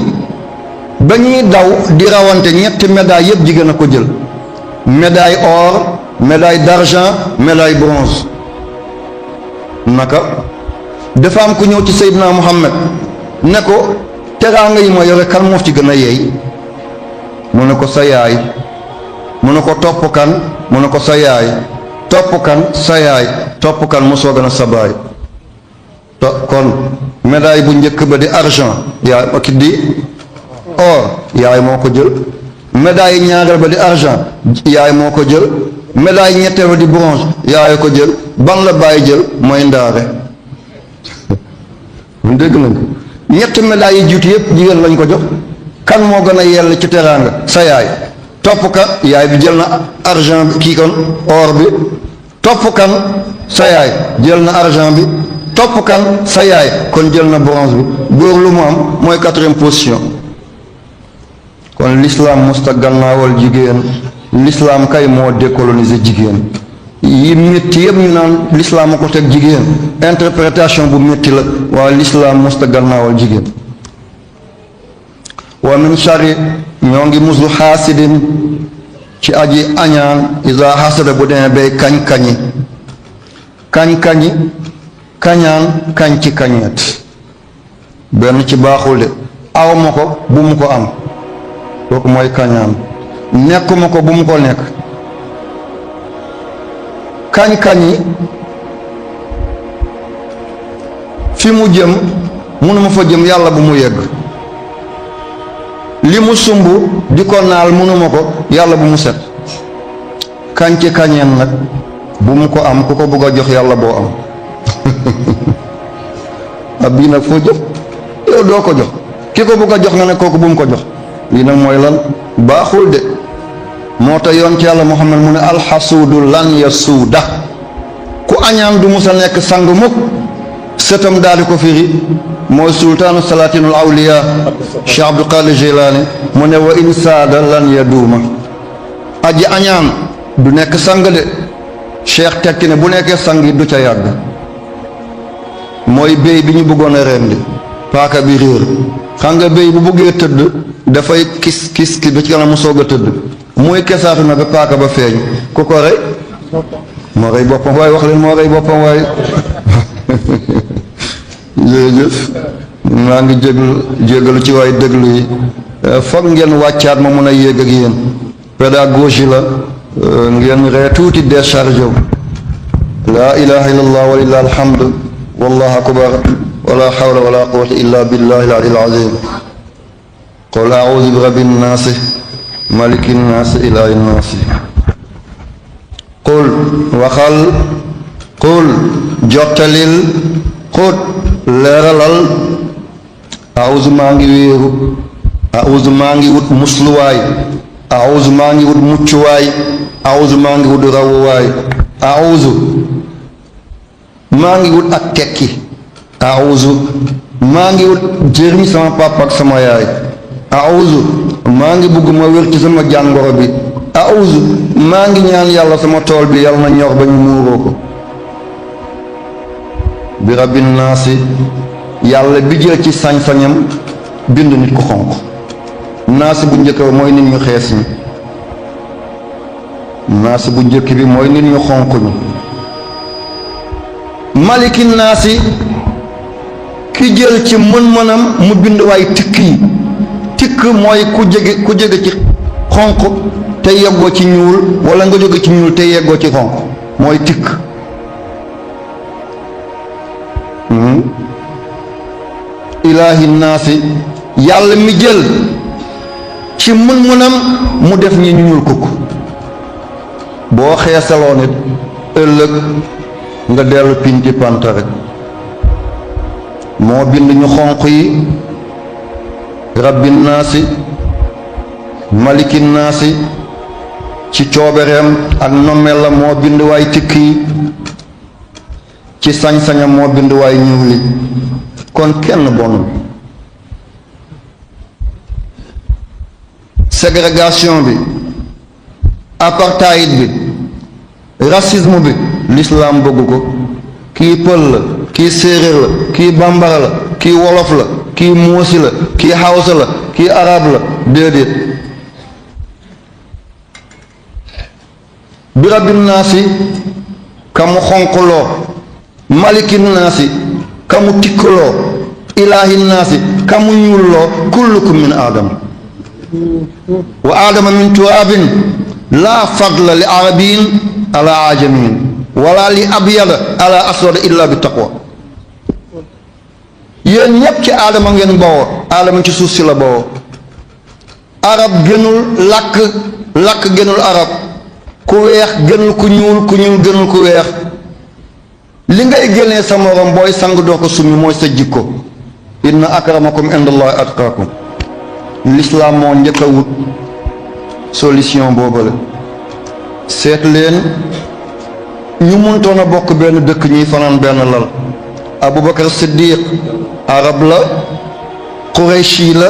ba ñuy daw di rawante ñetti médaille yëpp jigéen a ko jël médaille or médaille d'argent médaille bronze. naka dafa am ku ñëw ci Seydina Muhammad ne ko teraanga yi ma yore kan moo ci gën a yeey mu ne ko sa yaay mu ne ko topp kan mu ne ko sa yaay topp kan sa yaay topp kan mu soog a sa baay kon médaille bu njëkk ba di argent yaay ak di or yaay moo ko jël médaille ñaareel ba di argent yaay moo ko jël médaille ñetteel ba di bronze yaay ko jël ban la bàyyi jël mooy ndaare mun dégg nañ ko ñetti médailles yi jiitu yëpp jigéen lañ ko jox kan moo gën a yell ci teraanga sa yaay topp ka yaay bi jël na argent bi kii kon or bi topp kan sa yaay jël na argent bi topp kan sa yaay kon jël na bronze bi góor lu mu am mooy 4e position kon l'islam musta gannaawal jigéen l'islam kay moo décoloniser jigéen yi métti yëpp ñu naan l'islam a ko teg jigéen interprétation bu métti la waaye l'islam musta gannaawal jigéen wa min shari ñoo ngi muslu xaasidin ci aji añaan isa xasada bu demee bay kañ-kañi kañ-kañi kañaan kañ ci kañeet benn ci baaxul de aw ma ko bu mu ko am kooku mooy kañaan nekkuma ko bu mu ko nekk kañ-kañi fi mu jëm mënuma fa jëm yàlla bu mu yegg li mu sumb di ko naal mënuma ko yàlla bu mu set kañ ci kañeen nag bu mu ko am ku ko bëgg a jox yàlla boo am ab bii nag foo jox yow doo ko jox ki ko bëgg a jox nga ne kooku bu mu ko jox lii nag mooy lan baaxul de moo tax yoon ci yàlla Muhammad mu ne alxasuudu lan yasuuda ku añaan du musa nekk sang mukk sëtam daal di ko firi mooy sultaanu salaatinul awliya Cheikh Abdul Qadir Jilani mu ne wa insaada lan yaduuma aji añaan du nekk sang de Cheikh tekki ne bu nekkee sang yi du ca yàgg mooy béy bi ñu bëggoon a rendi paaka bi réer xam nga béy bu buggee tëdd dafay kis ki ba ci kanam mu soog a tëdd muy kesaatu na ba paaka ba feeñ ku ko rey moo rey boppam waaye wax leen moo rey boppam waaye jërëjëf maa ngi jégalu ci waay déglu yi foog ngeen wàccaat ma mun a yéeg ak yéen pédagogie la ngeen ree tuuti déchargé wu laa ilaha illallah wa lillahi alhamdu wallahu akbar wala hawla wala quwwata illa billahi al-ali al-azim qul a'udhu bi rabbin nas malikin nas ilahin nas qul waxal qul jottalil xóot leeralal a'udhu maa ngi wéeru a'udhu maa ngi wut musluwaay a'udhu maa ngi wut muccuwaay a'udhu maa ngi wut rawuwaay a'udhu maa ngi wut ak tekki a'udhu maa ngi wut jëriñ sama papa ak sama yaay a'udhu maa ngi bugg ma wér ci sama jàngoro bi a'udhu maa ngi ñaan yàlla sama tool bi yàlla na ñor ba ñu muuroo ko bi rabbin naasi yàlla bi jël ci sañ-sañam bind nit ku xonq naasi bu njëkk bi mooy nit ñu xees ñi naasi bu njëkk bi mooy nit ñu xonq ñi maliki naasi ki jël ci mën-mënam mu bind waay tikk yi tikk mooy ku jóge ci xonq te yeggoo ci ñuul wala nga jóge ci ñuul te yeggoo ci xonq mooy tikk ilaahi naasi yàlla mi jël ci mën-mënam mu def ñi ñu ñuul kukk boo xeesaloo nit ëllëg nga dellu pinti panta rek moo bind ñu xonq yi rabbin naasi malikin naasi ci coobereem ak nommeel la moo bind waay tikk yi ci sañ-sañam moo bind waay ñuul li kon kenn bonul ségrégation bi apartheid bi racisme bi l'islam bëgg ko kii pël la kii séeréer la kii bambara la kii wolof la kii muusi la kii hawsa la kii arab la déedéet bi rabbin naasi kamu xonqloo malikin naasi kamu tikkaloo ilaahin naasi kamu ñuulloo kullukum min aadama wa aadama min turaabin laa fadla li arabiyin ala ajamiin wala li abyada ala aswada illa bi taqwa yéen ñépp ci aadama ngeen bawoo aadama ci suuf si la bawoo arab gënul làkk gënul arab ku weex gënul ku ñuul gënul ku weex li ngay génnee sa morom booy sang doo ko summi mooy sa jikko inna akramakum indallahi atqaakum l'islam moo njëkk a wut solution boobale seet leen ñu muntoon a bokk benn dëkk ñuy fanaan benn lal abubakar siddiq arab la qurayshi la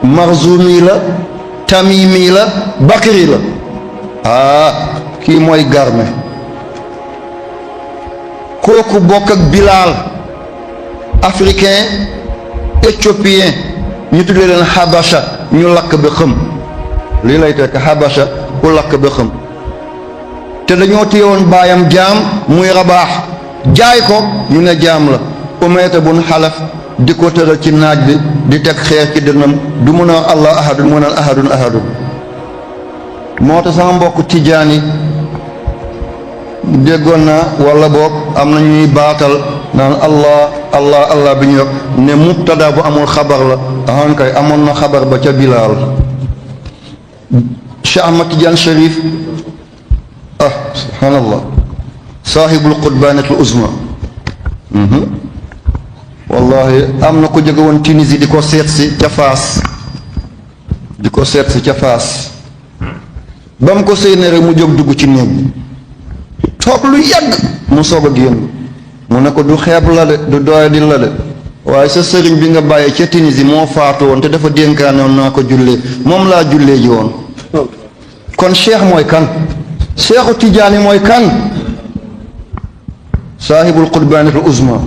marzumi la tamimi la bakri la kii mooy garme kooku bokk ak bilaal africain éthiopien ñu tuddee leen habasha ñu lakk ba xëm lii lay tekk habasha ku lakk ba xëm te dañoo téyewoon baayam jaam muy rabaax jaay ko ñu ne jaam la umayta bun xalaf di ko tëral ci naaj bi di teg xeer ci dënnam du mun a allah ahadun mu naan ahadun moo tax sama mbokk tijaan yi déggoon naa wala boog am na ñuy baatal naan allah bi ñu yor ne mubtada bu amul xabar la ahankay amoon na xabar ba ca bilaal Cheikh Ahmad Tidiane Chérif subhanallah saahibul qutbanatul uzma wallahi am na ko jóge woon Tunisie di ko seet si ca Faas ba mu ko séenee rek mu jóg dugg ci néeg bi toog lu yàgg mu soog a génn mu ne ko du xeeb la de du doyadi la de waaye sa sëriñ bi nga bàyyee ca Tunisie moo faatu woon te dafa dénkaane woon naa ko jullee moom laa jullee ji woon kon cheikh mooy kan cheikhu Tijaani mooy kan saahibul qutbanatul uzma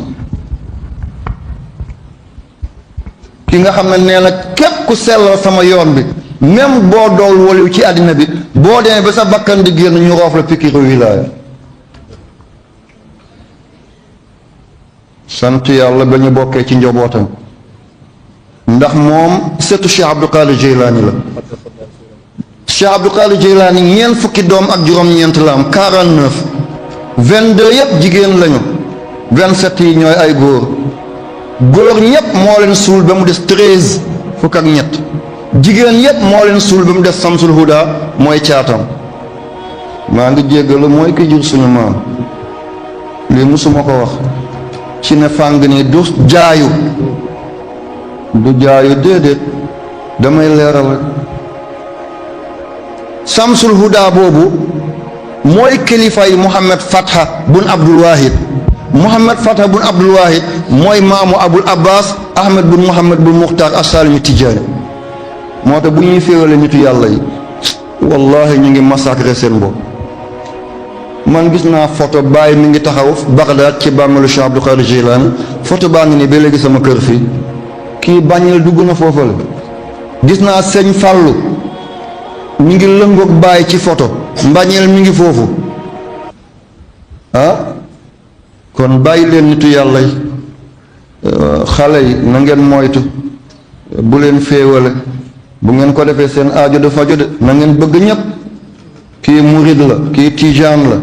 ki nga xam ne nee na képp ku sellal sama yoon bi même boo dool waliw ci àddina bi boo demee ba sa bakkan di génn ñu roof la pikiru wilaaya sant yàlla ba ñu bokkee ci njabootam ndax moom setu Cheikh Abdul Qadir Jeylaani la Cheikh Abdul Qadir Jeylaani ñeent fukki doom ak juróom-ñeent la am 49 22 yépp jigéen lañu 27 yi ñooy ay góor ñépp moo leen suul ba mu des 13 fukk ak ñett jigéen yépp moo leen suul ba mu des Samsul Huda mooy caatam maa ngi jéggalu mooy ki jur suñu maam lii musuma ko wax ci ne fàng ni du jaayu déedéet damay leeral rek Samsul Huda boobu mooy kilifa yi Muhammad Fatha bun Abdul Wahid mooy maamu Abul Abbas Ahmed bun Muhammad bun Muxtaar as-Salimi Tijaani moo tax bu ñuy féewale nitu yàlla yi wallahi ñu ngi massacrer seen bopp man gis naa photo Baye mi ngi taxaw Bagdad ci bàmmeelu Cheikh Abdul Qadir Jeylaani photo baa ngi nii ba léegi sama kër fii kii bañeel dugg na foofale gis naa sëñ Fàllu mi ngi lëngoog Baye ci photo mbañeel mi ngi foofu kon bàyyi leen nitu yàlla yi xale yi na ngeen moytu bu leen féewale bu ngeen ko defee seen aajo du faju de na ngeen bëgg ñépp kii murid la kii tijaan la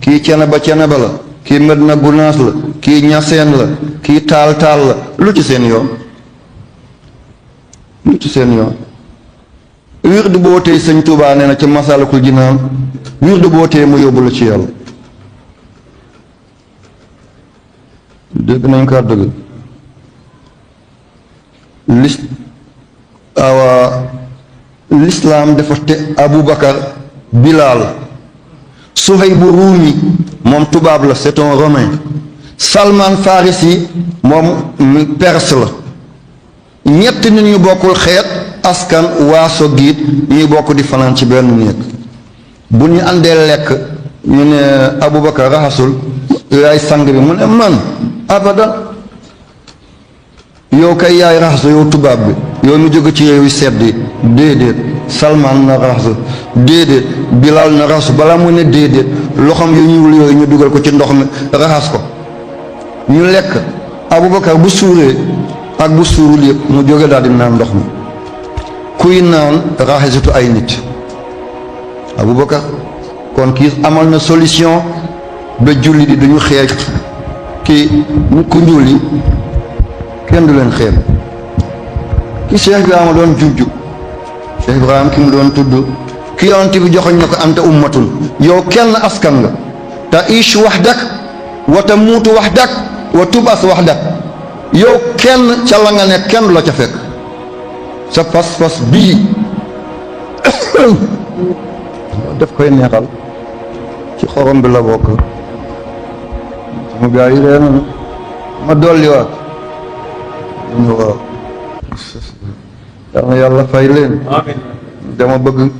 kii ceneba la kii Medina Gunaas la kii ñaseen la kii taal la lu ci seen yoon wirdu boo tey sëñ Tuubaa nee na ca Masaalikul Jinaan wirdu boo tey mu yóbbu la ci yàlla dégg nañ kàddu gi l'islam dafa te Aboubacar Bilal Suhaybu Ruumi moom tubaab la c'est un romain Salman Farisi moom perse la ñett nit ñu bokkul xeet askan waaso giit ñuy bokk di fanaan ci benn néeg bu ñu àndee lekk ñu ne Aboubacar raxasul yaay sang bi mu ne man abadan yow kay yaay raxasu yow tubaab bi yow mi jóge ci réew yi sedd yi déedéet Salman na raxasu déedéet Bilal na raxasu balaa mu ne déedéet loxoom yu ñuul yooyu ñu dugal ko ci ndox mi raxas ko ñu lekk Aboubacar bu suuree ak bu suurul yëpp mu jóge daal di naan ndox mi kuy naan raxasitu ay nit Aboubacar kon kii amal na solution ba julli di duñu xeej kii nit ku ñuul yi kenn du leen xeeb ki Cheikh Ibrahima doon jujju Cheikh Ibrahima ki mu doon tudd ki yonent bi joxoñ na ko anta ummatun yow kenn askan nga ta'ish wahdak wa tamuutu wahdak wa tubas wahdak yow kenn ca la nga nekk kenn du la ca fekk sa pas-pas bii daf koy neexal ci xorom bi la bokk sama gaa yi ree na ma dolliwaat ñu waaw yal na yàlla fay leen dama bëgg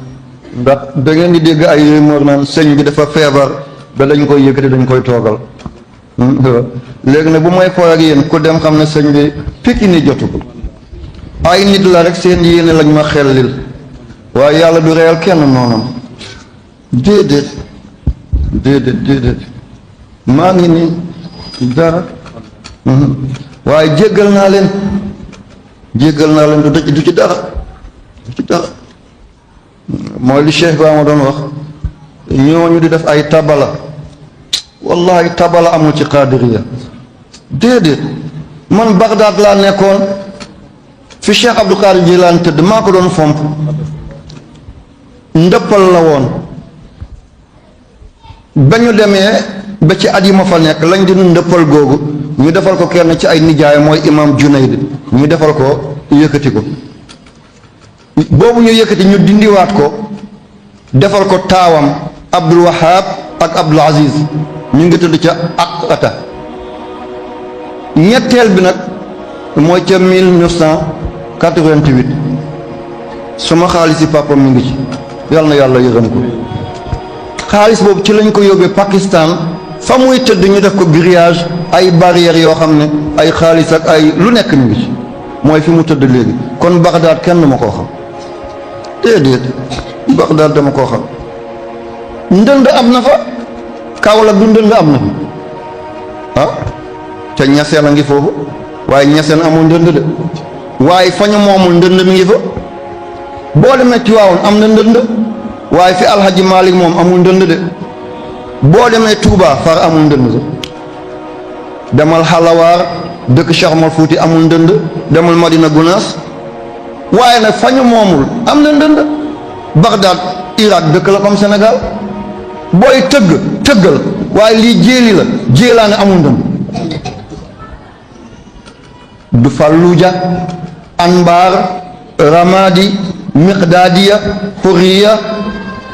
ndax da ngeen di dégg ay rumeur naan sëñ bi dafa feebar ba dañ koy yëkkati dañ koy toogal léegi nag bu may fooy ak yéen ku dem xam ne sëñ bi pikki ni jotu ko ay nit la rek seen yéene lañ ma xellil waaye yàlla du reyal kenn noonam déedéet maa ngi ni dara waaye jéggal naa leen du ci dara mooy li Cheikh Ba ma doon wax ñooñu di def ay tabala wallahi tabala amul ci qaadiriya déedéet man Bagdad laa nekkoon fi Cheikh Abdou Qadir Jilani tëdd maa ko doon fomp ndëppal la woon ba ñu demee ba ci at yi ma fa nekk lañ di ndëppal googu ñu defal ko kenn ci ay nijaay mooy imam Junayd ñu defal ko yëkkati ko boobu ñu yëkkati ñu dindiwaat ko defal ko taawam Abdul Wahab ak Abdul Aziz ñu ngi tudd ca Aqata ñetteel bi nag mooy ca 1988 suma xaalis yi papa mi ngi ci yàlla na yàlla yërëm ko xaalis boobu ci lañ ko yóbbee Pakistan fa muy tëdd ñu def ko grillage ay barrières yoo xam ne ay xaalis ak ay lu nekk mi ngi ci mooy fi mu tëdd léegi kon Bagdad kenn dama koo xam déedéet Bagdad dama koo xam ndënd am na fa Kaolack du ndënd am na fa te ñaseen a ngi foofu waaye ñaseen amul ndënd de waaye fa ñu moomul ndënd mi ngi fa boo demee Tiwaawoon am na ndënd waaye fi Alhaji Malick moom amul ndënd de boo demee Touba far amul ndënd de demal Xalawaar dëkk Cheikh Omar Fouti amul ndënd demal Madina Gunaas waaye nag fa ñu moomul am na ndënd Bagdad Irak dëkk la comme Sénégal booy tëggal waaye lii jéeli la jéelaane amul ndënd du Falluja Anbar Ramadi Miqdadiya Hurriya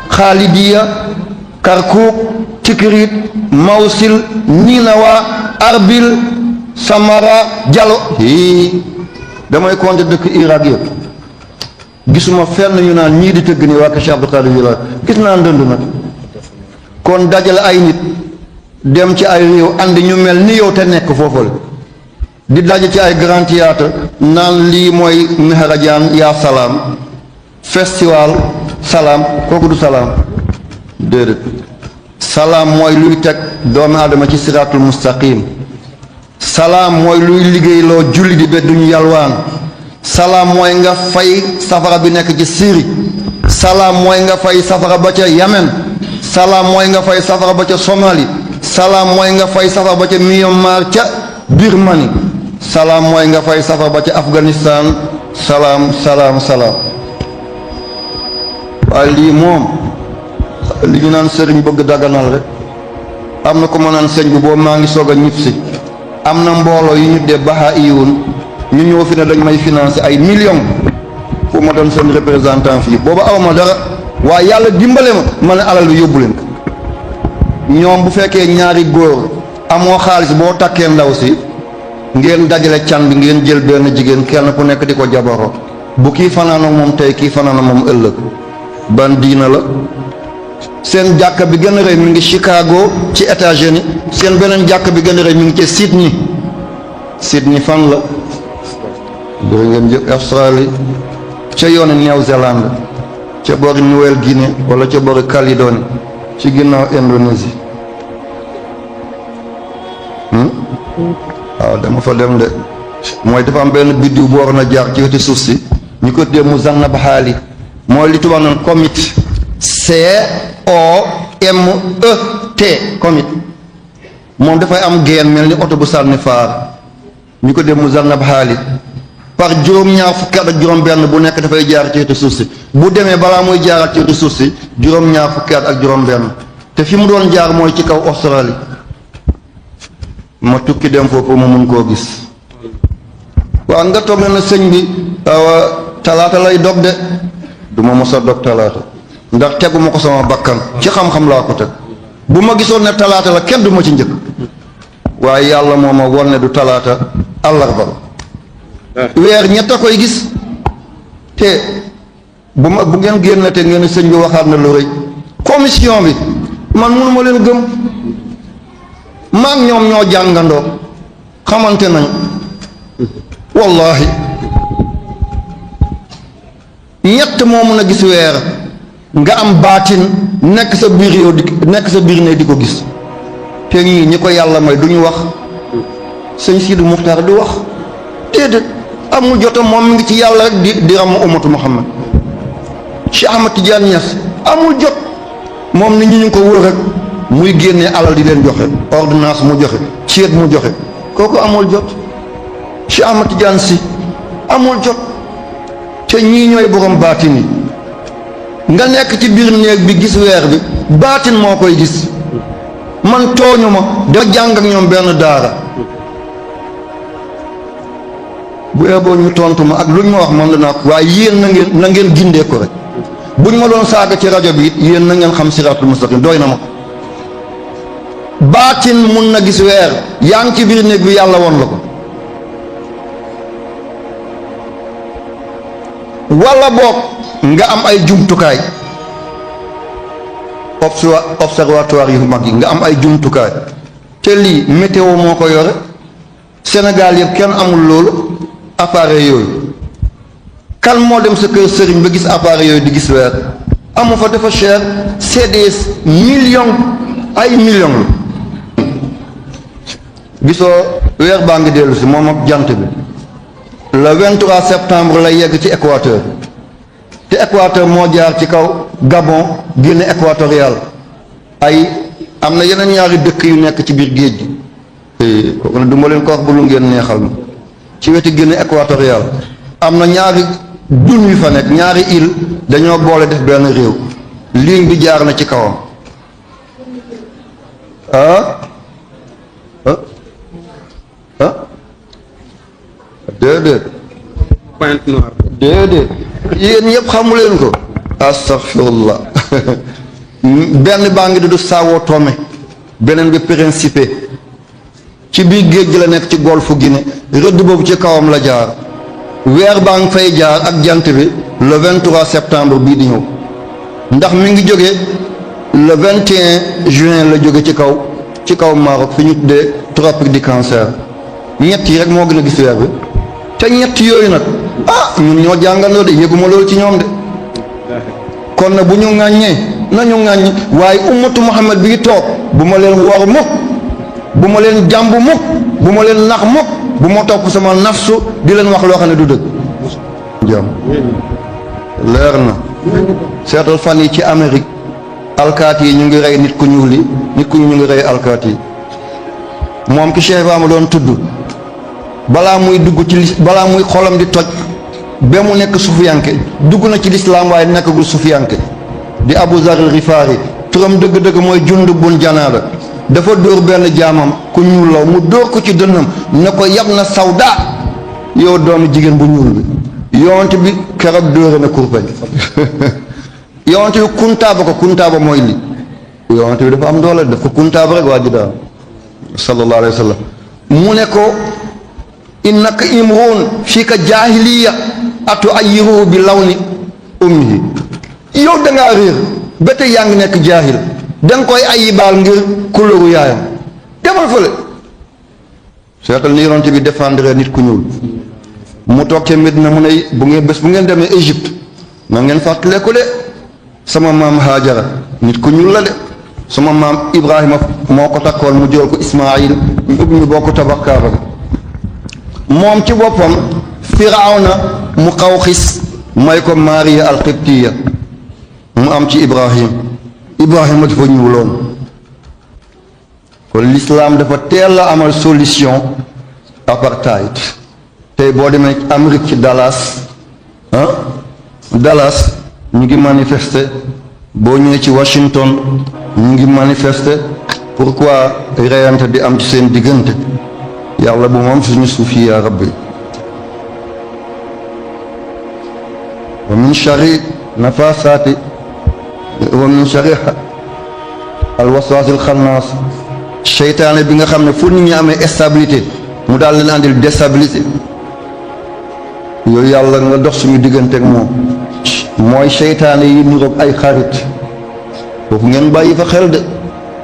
Khalidiya Karkuk Tikrit Mawsil Ninawa Arbil Samara Jalo damay compter dëkk Irak yëpp gisuma fenn ñu naan ñii di tëgg nii waa Cheikh Abdou Qadir Jilani gis naa ndënd nag kon dajale ay nit dem ci ay réew andi ñu mel ni yow te nekk foofale di daje ci ay grand théâtre naan lii mooy Mihrajan yaa salaam festival salaam kooku du salaam déedéet salaam mooy luy teg doomu aadama ci siraatul mustaqim salaam mooy luy liggéeyloo julli di ba duñu yalwaan salaam mooy nga fay safara bi nekk ci Syrie salaam mooy nga fay safara ba ca Yemen salaam mooy nga fay safara ba ca Somalie salaam mooy nga fay safara ba ca Myanmar ca Birmanie salaam mooy nga fay safara ba ca Afghanistan salaam waaye lii moom li ñu naan sëriñ bëgg daganal rek am na ko ma naan sëñ bi boobu maa ngi soog a ñib si am na mbooloo yu ñu dee baxa iyun ñu ñëw fi ne dañ may financer ay millions pour ma doon seen représentant fii booba aw ma dara waaye yàlla dimbale ma ne alal bi yóbbu leen ko ñoom bu fekkee ñaari góor amoo xaalis boo takkee ndaw si ngeen dajale can bi ngeen jël benn jigéen kenn ku nekk di ko jabaroo bu kii fanaana moom tey kii fanaana moom ëllëg ban diina la seen jàkka bi gën a rëy mi ngi Chicago ci États-Unis seen beneen jàkka bi gën a rëy mi ngi ci Sydney fan la jërë ngeen jëf Australie ca yoonu Nouvelle-Zélande ca boori Nouvelle-Guinée wala ca boori Calédonie ci ginnaaw Indonésie waaw dama fa dem de mooy dafa am benn biddiw bu war na jaar ci wetu suuf si ñu ko tuddee mu zannab xaali mooy li tubaab naan comète COMET comète moom dafay am geen mel ni oto bu sànni faar ñu ko tuddee mu zannab xaali par juróom-ñaar fukki at ak juróom-benn bu nekk dafay jaar ci wetu suuf si bu demee balaa muy jaaraat ci wetu suuf si juróom-ñaar fukki at ak juróom-benn te fi mu doon jaar mooy ci kaw Australie ma tukki dem foofu ma mun koo gis. waaw nga toog na sëñ bi talaata lay dog de du ma mos a dog talaata ndax tegu ma ko sama bakkan ci xam-xam laa ko teg bu ma gisoon ne talaata la kenn du ma ci njëkk waaye yàlla moo ma won ne du talaata àllarba weer ñett a koy gis te bu ngeen génn te ngeen sëñ bi waxaat na lu rëy commission bi man mënu ma leen gëm maak ñoom ñoo jàngandoo xamante nañ wallahi ñett moo mën a gis weer nga am baatin nekk sa biir yow nekk sa biir ne di ko gis te ñi ko yàlla may du ñu wax sëñ Sidi Muxtaar du wax déedéet amul jotam moom mi ngi ci yàlla rek di ram ummatu Muhammad Cheikh Ahmad Tidiane Niass amul jot moom nit ñi ñu ko wër rek muy génnee alal di leen joxe ordonnance mu joxe ceet mu joxe kooku amul jot Cheikh Ahmad Tidiane Sy amul jot te ñii ñooy borom baatin yi nga nekk ci biir néeg bi gis weer bi baatin moo koy gis man tooñu ma dama jàng ak ñoom benn daara bu eboo ñu tontu ma ak luñ ma wax man la naa ko waaye yéen na ngeen gindee ko rek buñ ma doon saaga ci rajo bi it yéen na ngeen xam siraatul mustaqim doy na ma baatin mun na gis weer yaa ngi ci biir néeg bi yàlla woon la ko walla boog nga am ay jumtukaay observatoire yu mag yi nga am ay jumtukaay te lii météo moo ko yore Sénégal yëpp kenn amul loolu appareil yooyu kan moo dem sa kër sëriñ ba gis appareil yooyu di gis weer amu fa dafa cher c'est des millions ay millions la gisoo weer baa ngi dellu si moom ak jant bi le 23 septembre lay yegg ci équateur te équateur moo jaar ci kaw Gabon Guinée équatoriale ay am na yeneen ñaari dëkk yu nekk ci biir géej gi kooku ne du ma leen ko wax bu lu ngeen neexal ma ci wetu Guinée équatoriale am na ñaari dun yu fa nekk ñaari île dañoo boole def benn réew ligne bi jaar na ci kawam déedéet Pointe Noire déedéet yéen ñëpp xamu leen ko astaghfirullah benn baa ngi du Sao Tomé beneen bi Principe ci biir géej gi la nekk ci golfe Guinée rëdd boobu ci kawam la jaar weer baa ngi fay jaar ak jant bi le 23 septembre bii di ñëw ndax mi ngi jóge le 21 juin la jóge ci kaw Maroc fi ñu tuddee tropique du Cancer ñett yi rek moo gën a gis weer bi te ñett yooyu nag ñun ñoo jàngandoo de yëguma loolu ci ñoom de kon na bu ñu ŋàññee nañu ŋàññ waaye ummatu Muhammad bi toog bu ma leen wor mukk bu ma leen jàmb mukk bu ma leen nax mukk bu ma topp sama nafsu di leen wax loo xam ne du dëgg jàmm leer na seetal fan yi ci Amérique alkaati yi ñu ngi rey nit ku ñuul yi nit ku ñu ngi rey alkaati yi moom ki Cheikh Ibrahima doon tudd balaa muy dugg ci balaa muy xolam di toj ba mu nekk sufiyanke dugg na ci lislaam waaye nekkagul sufiyanke di Abu Zar al-Ghifari turam dëgg-dëgg mooy Jundub bun Janaada dafa dóor benn jaamam ku ñuul law mu dóor ko ci dënnam ne ko yab na sawda yow doomu jigéen bu ñuul bi yonent bi keroog dóore na kurpañ yonent bi kuntaaba mooy li yonent bi dafa am doole daf ko kuntaaba rek waa ji daal sallallahu alayhi wa sallam mu ne ko innaka imruun fii ka jaahiliya atu ayiruhu bi lawni ummihi yow da ngaa réer ba tey yaa ngi nekk jaahil da nga koy ayibaal ngir couleur yaayam demal fële seetal ni yonent bi défendre nit ku ñuul mu toog ca Medina mu ne bu ngeen demee Égypte na ngeen fàttaleku de sama maam Haajara nit ku ñuul la de sama maam Ibrahima moo ko takkoon mu jël ko Ismaayil ñu bokk tabax Kaaba bi moom ci boppam Firawna mu xaw xis may ko Maariya al-Qibtiya mu am ci Ibrahima dafa ñuuloon kon l'islam dafa teel a amal solution apartheid tey boo demee Amérique ci Dallas ñu ngi manifester boo ñëwee ci Washington ñu ngi manifester pourquoi reyante di am ci seen diggante yàlla bu moom suñu suuf yi yaa rabbi wa min sharri nafasaati wa min sharri alwaswasil xannaas seytaane bi nga xam ne fu nit ñi amee stabilité mu daal leen andil déstabilité yooyu yàlla nga dox suñu diggante ak moom mooy seytaane yi niroog ay xarit foofu ngeen bàyyi fa xel de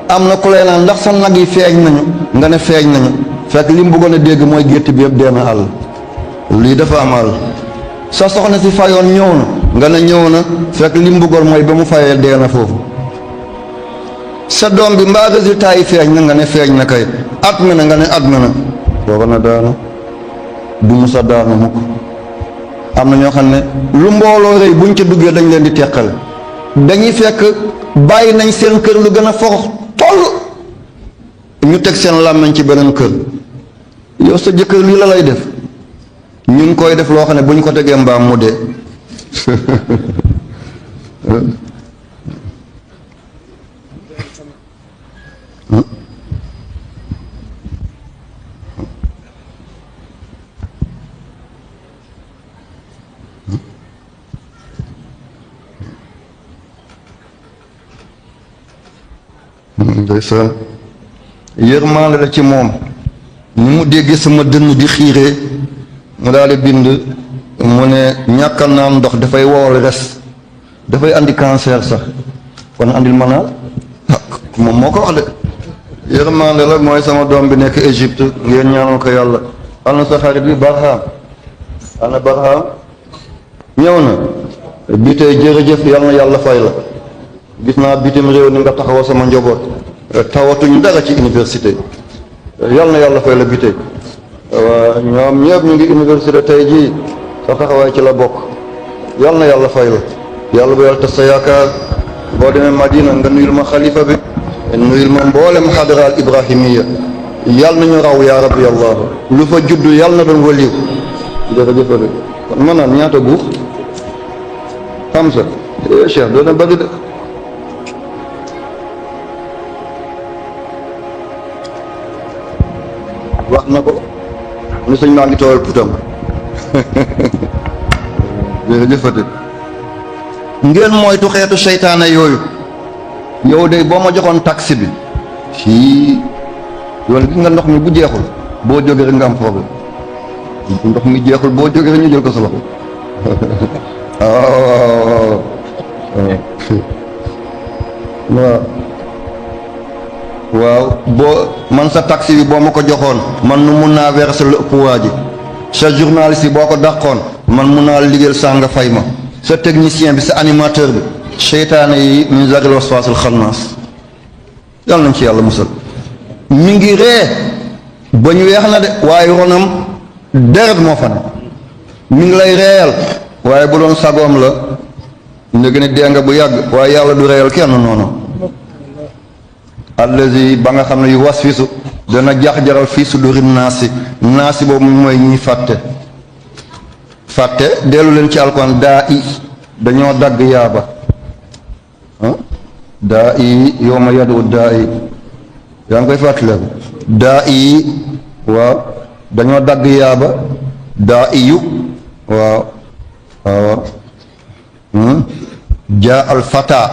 am na ku lay naan ndax sa nag yi feeñ nañu nga ne feeñ nañu fekk li mu bëggoon a dégg mooy gétt bi yëpp dee na àll lii dafa am àll sa soxna si fayoon ñëw na nga ne ñëw na fekk li mu bëggoon mooy ba mu fayee dee na foofu sa doom bi mbaa résultat yi feeñ na nga ne feeñ na kay at mi na nga ne at mi na foofa na daanu du musa daanu mukk am na ñoo xam ne lu mbooloo rëy buñ ca duggee dañ leen di teqale dañuy fekk bàyyi nañ seen kër lu gën a forox toll ñu teg seen làmmiñ ci beneen kër yow sa jëkkër lii la lay def ñu ngi koy def loo xam ne bu ñu ko tegee mbaam mu dee ndeysaan yërmaande la ci moom ni mu déggee sama dënn di xiiree mu daal di bind mu ne ñàkk naan ndox dafay wowal res dafay andi cancer sax kon andil ma naan moom moo ko wax de yërmaande la mooy sama doom bi nekk Égypte ngeen ñaanal ko yàlla ana sa xarit bi Barham ana Barham ñëw na bi tey jërëjëf yal na yàlla fay la gis naa bitim réew ni nga taxawoo sama njaboot tawatuñ dara ci université yal na yàlla fay la bi tey waaw ñoom ñëpp ñu ngi université tey jii sa taxawaay ci la bokk yal na yàlla fay la yàlla bu yàlla tas sa yaakaar boo demee Madina nga nuyul ma xalifa bi nuyul ma mboolem xadaraal ibrahimiya yal nañu raw yaa rabbi allah lu fa juddu yal na doon waliw jërëjëf kon ma naan ñaata guux xam sa cheikh doo na bëgg de wax na ko ni sëñ maa ngi tooyal putam jërëjëfate ngeen moytu xeetu seytaane yooyu yow de boo ma joxoon taxi bi fii yoon gis nga ndox mi bu jeexul boo jógee rek nga am problème ndox mi jeexul boo jógee rek ñu jël ko sa loxo waaw waaw boo man sa taxi bi boo ma ko joxoon man nu mun naa verser lu ëpp waa ji sa journaliste yi boo ko dàqoon man mun naa liggéeyal saa nga fay ma sa technicien bi sa animateur bi seytaane yi min zaril waswasil xannaas yàlla nañ ci yàlla musal mi ngi ree ba ñu weex na de waaye ronam deret moo fa ne mi ngi lay reeyal waaye bu doon sagoom la nga gën a dee nga bu yàgg waaye yàlla du reeyal kenn noonu allazi ba nga xam ne yu was fisu dana jax-jaral fii suduri naasi boobu mooy ñuy fàtte dellu leen ci alquran daa i dañoo dagg yaaba daa i yow ma yadu daa i yaa ngi koy fàttaleku daa i waaw dañoo dagg yaaba daa iyu waaw waaw jaa al fata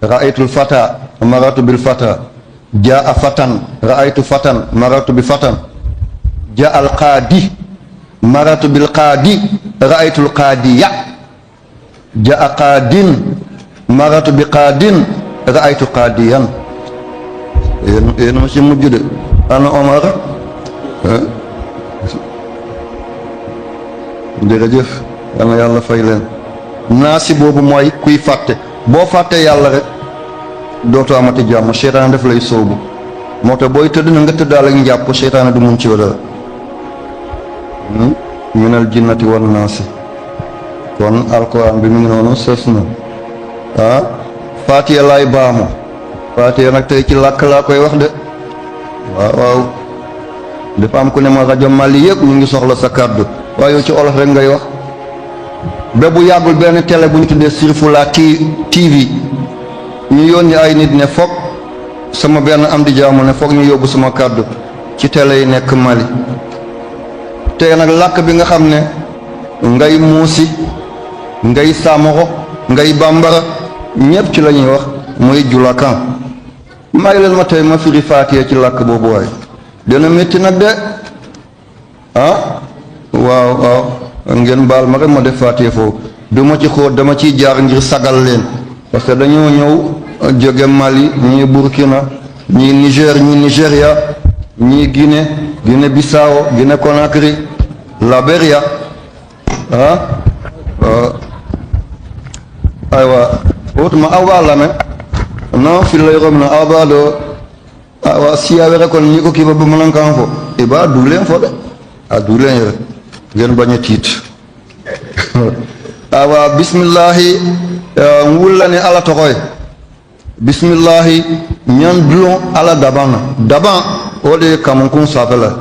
ra'aytul fata maratu bil fata jaa fatan ra'aytu fatan maratu bi fatan jaa al qaadi maratu bil qaadi ra'aytul qaadiya jaa qaadin maratu bi qaadin ra'aytu qaadiyan yéen ma ci mujj de ana Omar jërëjëf yal na yàlla fay leen naasi boobu mooy kuy fàtte boo fàttee yàlla rek dootoo amati jàmm seytaane daf lay sóobu moo tax booy tëdd na nga tëddaal ak njàpp seytaane du mun ci wala minal jinnati wan naasi kon alquran bi mu ngi noonu sës na Faatiha laay baamu Faatiha nag tey ci làkk laa koy wax de waaw dafa am ku ne ma rajo Mali yëpp ñu ngi soxla sa kàddu waaye yow ci olof rek ngay wax ba bu yàggul benn télé bu ñu tuddee Sirfula TV ñu yónni ay nit ne foog sama benn am di jaamu ne foog ñu yóbbu sama kàddu ci télé yi nekk Mali te nag làkk bi nga xam ne ngay muusi ngay Samoro ngay bambara ñëpp ci la ñuy wax muy julakan may leen ma tey ma firi Faatiha ci làkk boobu waay dina métti nag de waaw ngeen baal ma rek ma def Faatiha foofu du ma ci xóot dama ciy jaar ngir sagal leen parce que dañoo ñëw jóge Mali ñii Burkina ñii Niger ñii Nigeria ñii Guinée Bissau Guinée Conakry Liberia aywa wotuma awba lame non fillay romna awba ɗo awa siyawere kon ni ko kiba bamanan kan fo e ba duulen fo de a duulen yere gen baña tiit awa bismillahi wullane ala tokoy bismillahi ñan dulon ala dabana daban o de kamankun safela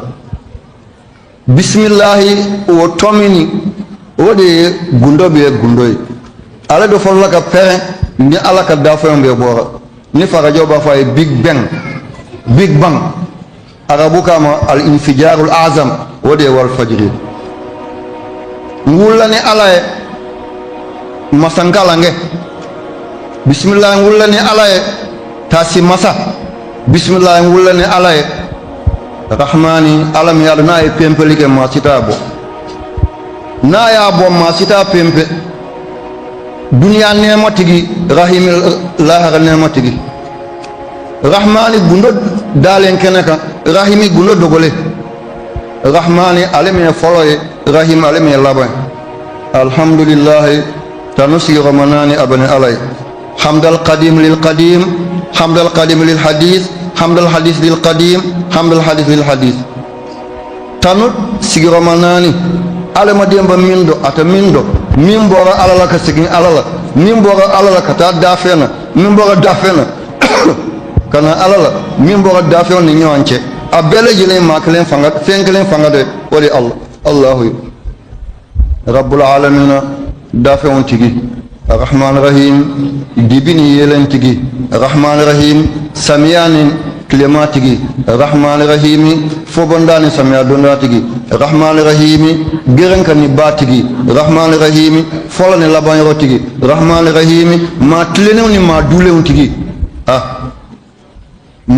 bismillahi o tomini o de gundo be gundoy ala do fo la ka pere ni ala ka dafa be bora ni fara joba fay big bang arabu kama al infijarul azam o de wal fajri ngulane ala e masangala nge bismillah ngulane ala e tasi masa bismillah ngulane ala e rahmani alam yadna e pempelike ma sitabo na ya bo ma sita pempe duniya nema tigi rahim lahara nema tigi rahmani gundo dalen kenaka rahimi gundo dogole rahmani alime foloye rahim alime laban alhamdulillah tanusi ramanani abani alay hamdal qadim lil qadim hamdal qadim lil hadith hamdal hadith lil qadim hamdal hadith lil hadith tanut sigiromanani alama demba mindo ata mindo min bora alala ka sigin alala min bora alala ka ta dafena min bora dafena kana alala min bora dafena ni nyonche abele jile maklen fanga fenklen fanga de wali allah rabbul alamin dafeon tigi الرحمن الرحيم دبني يلنتجي الرحمن الرحيم سميان كلماتجي الرحمن الرحيم فبندان سميا دوناتجي الرحمن الرحيم غيرن كنباتجي الرحمن الرحيم فلان لبان روتجي الرحمن الرحيم ما تلنون ما دولونتجي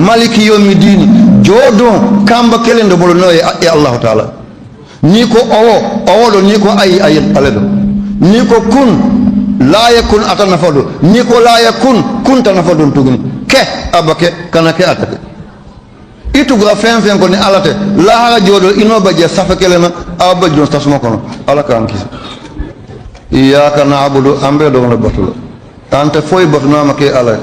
مالك يوم الدين جودون كامبا كلن دبولو يا الله تعالى نيكو او دو نيكو اي الادو نيكو كن la yakun atana fadu niko la yakun kunta na fadu tugni ke abake kana ke atake itu gra fen ko ni alate la ha jodo ino baje safakelena abajo tasuma kono ala kan kis iyyaka na'budu ambe do na batul ante foy batna make ala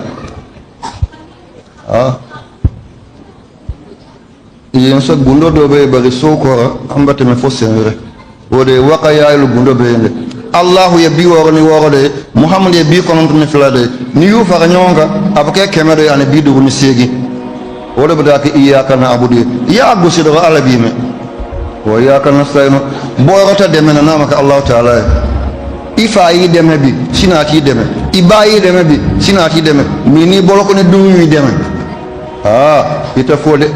yen so gundo do be bari soko ambate me fossere wode waka yaylu gundo be ne allahu ya bi woroni worode muhammad ya bi konon tun filade ni yu fa nyonga abake kemere ane bi du ni segi wode bada ke iyyaka na'budu ya gusido ala bi me wa iyyaka nasta'inu boyrota demena namaka allah ta'ala ifa yi deme bi sinati deme ibayi deme bi sinati deme ni boloko ne du yu deme ita fode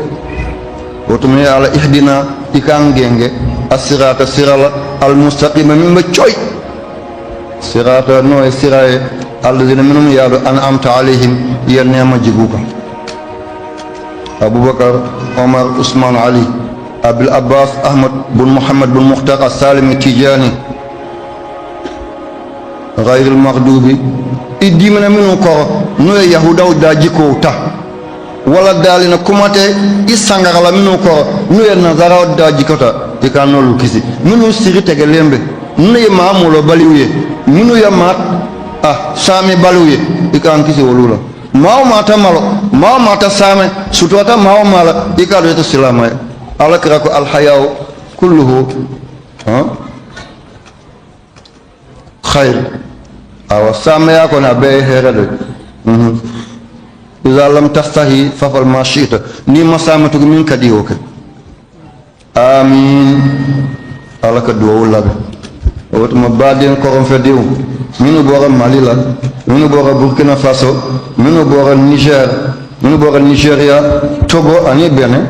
wotume ala ihdina ikangenge as-sirata sirala al-mustaqima mimma choy sirata no siraye alladhina minhum yadu an'amta alayhim ya ni'ma jiguka abubakar omar usman ali abul abbas ahmad bin muhammad bin mukhtar as-salim tijani ghayr al-maghdubi idimna minhum ko no yahudaw da jiko ta wala dalina kumate isangara minhum ko no nazara da jikota ikanol kisi minhum sirite gelembe ne mamulo baliuye minu ya mat sami baluye ikan kisi wolula maw mata malo maw mata same sutota maw mala ikado to silama ala kirako al hayaw kulluhu khair aw same ya ko na be herade iza lam tastahi fafal ma shi'ta ni masamatu min kadi o amin ala ka duwa labe woto ma baden ko on fediw minu bora malila minu bora burkina faso minu bora niger minu bora nigeria togo ani benin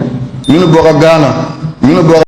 minu bora ghana minu bora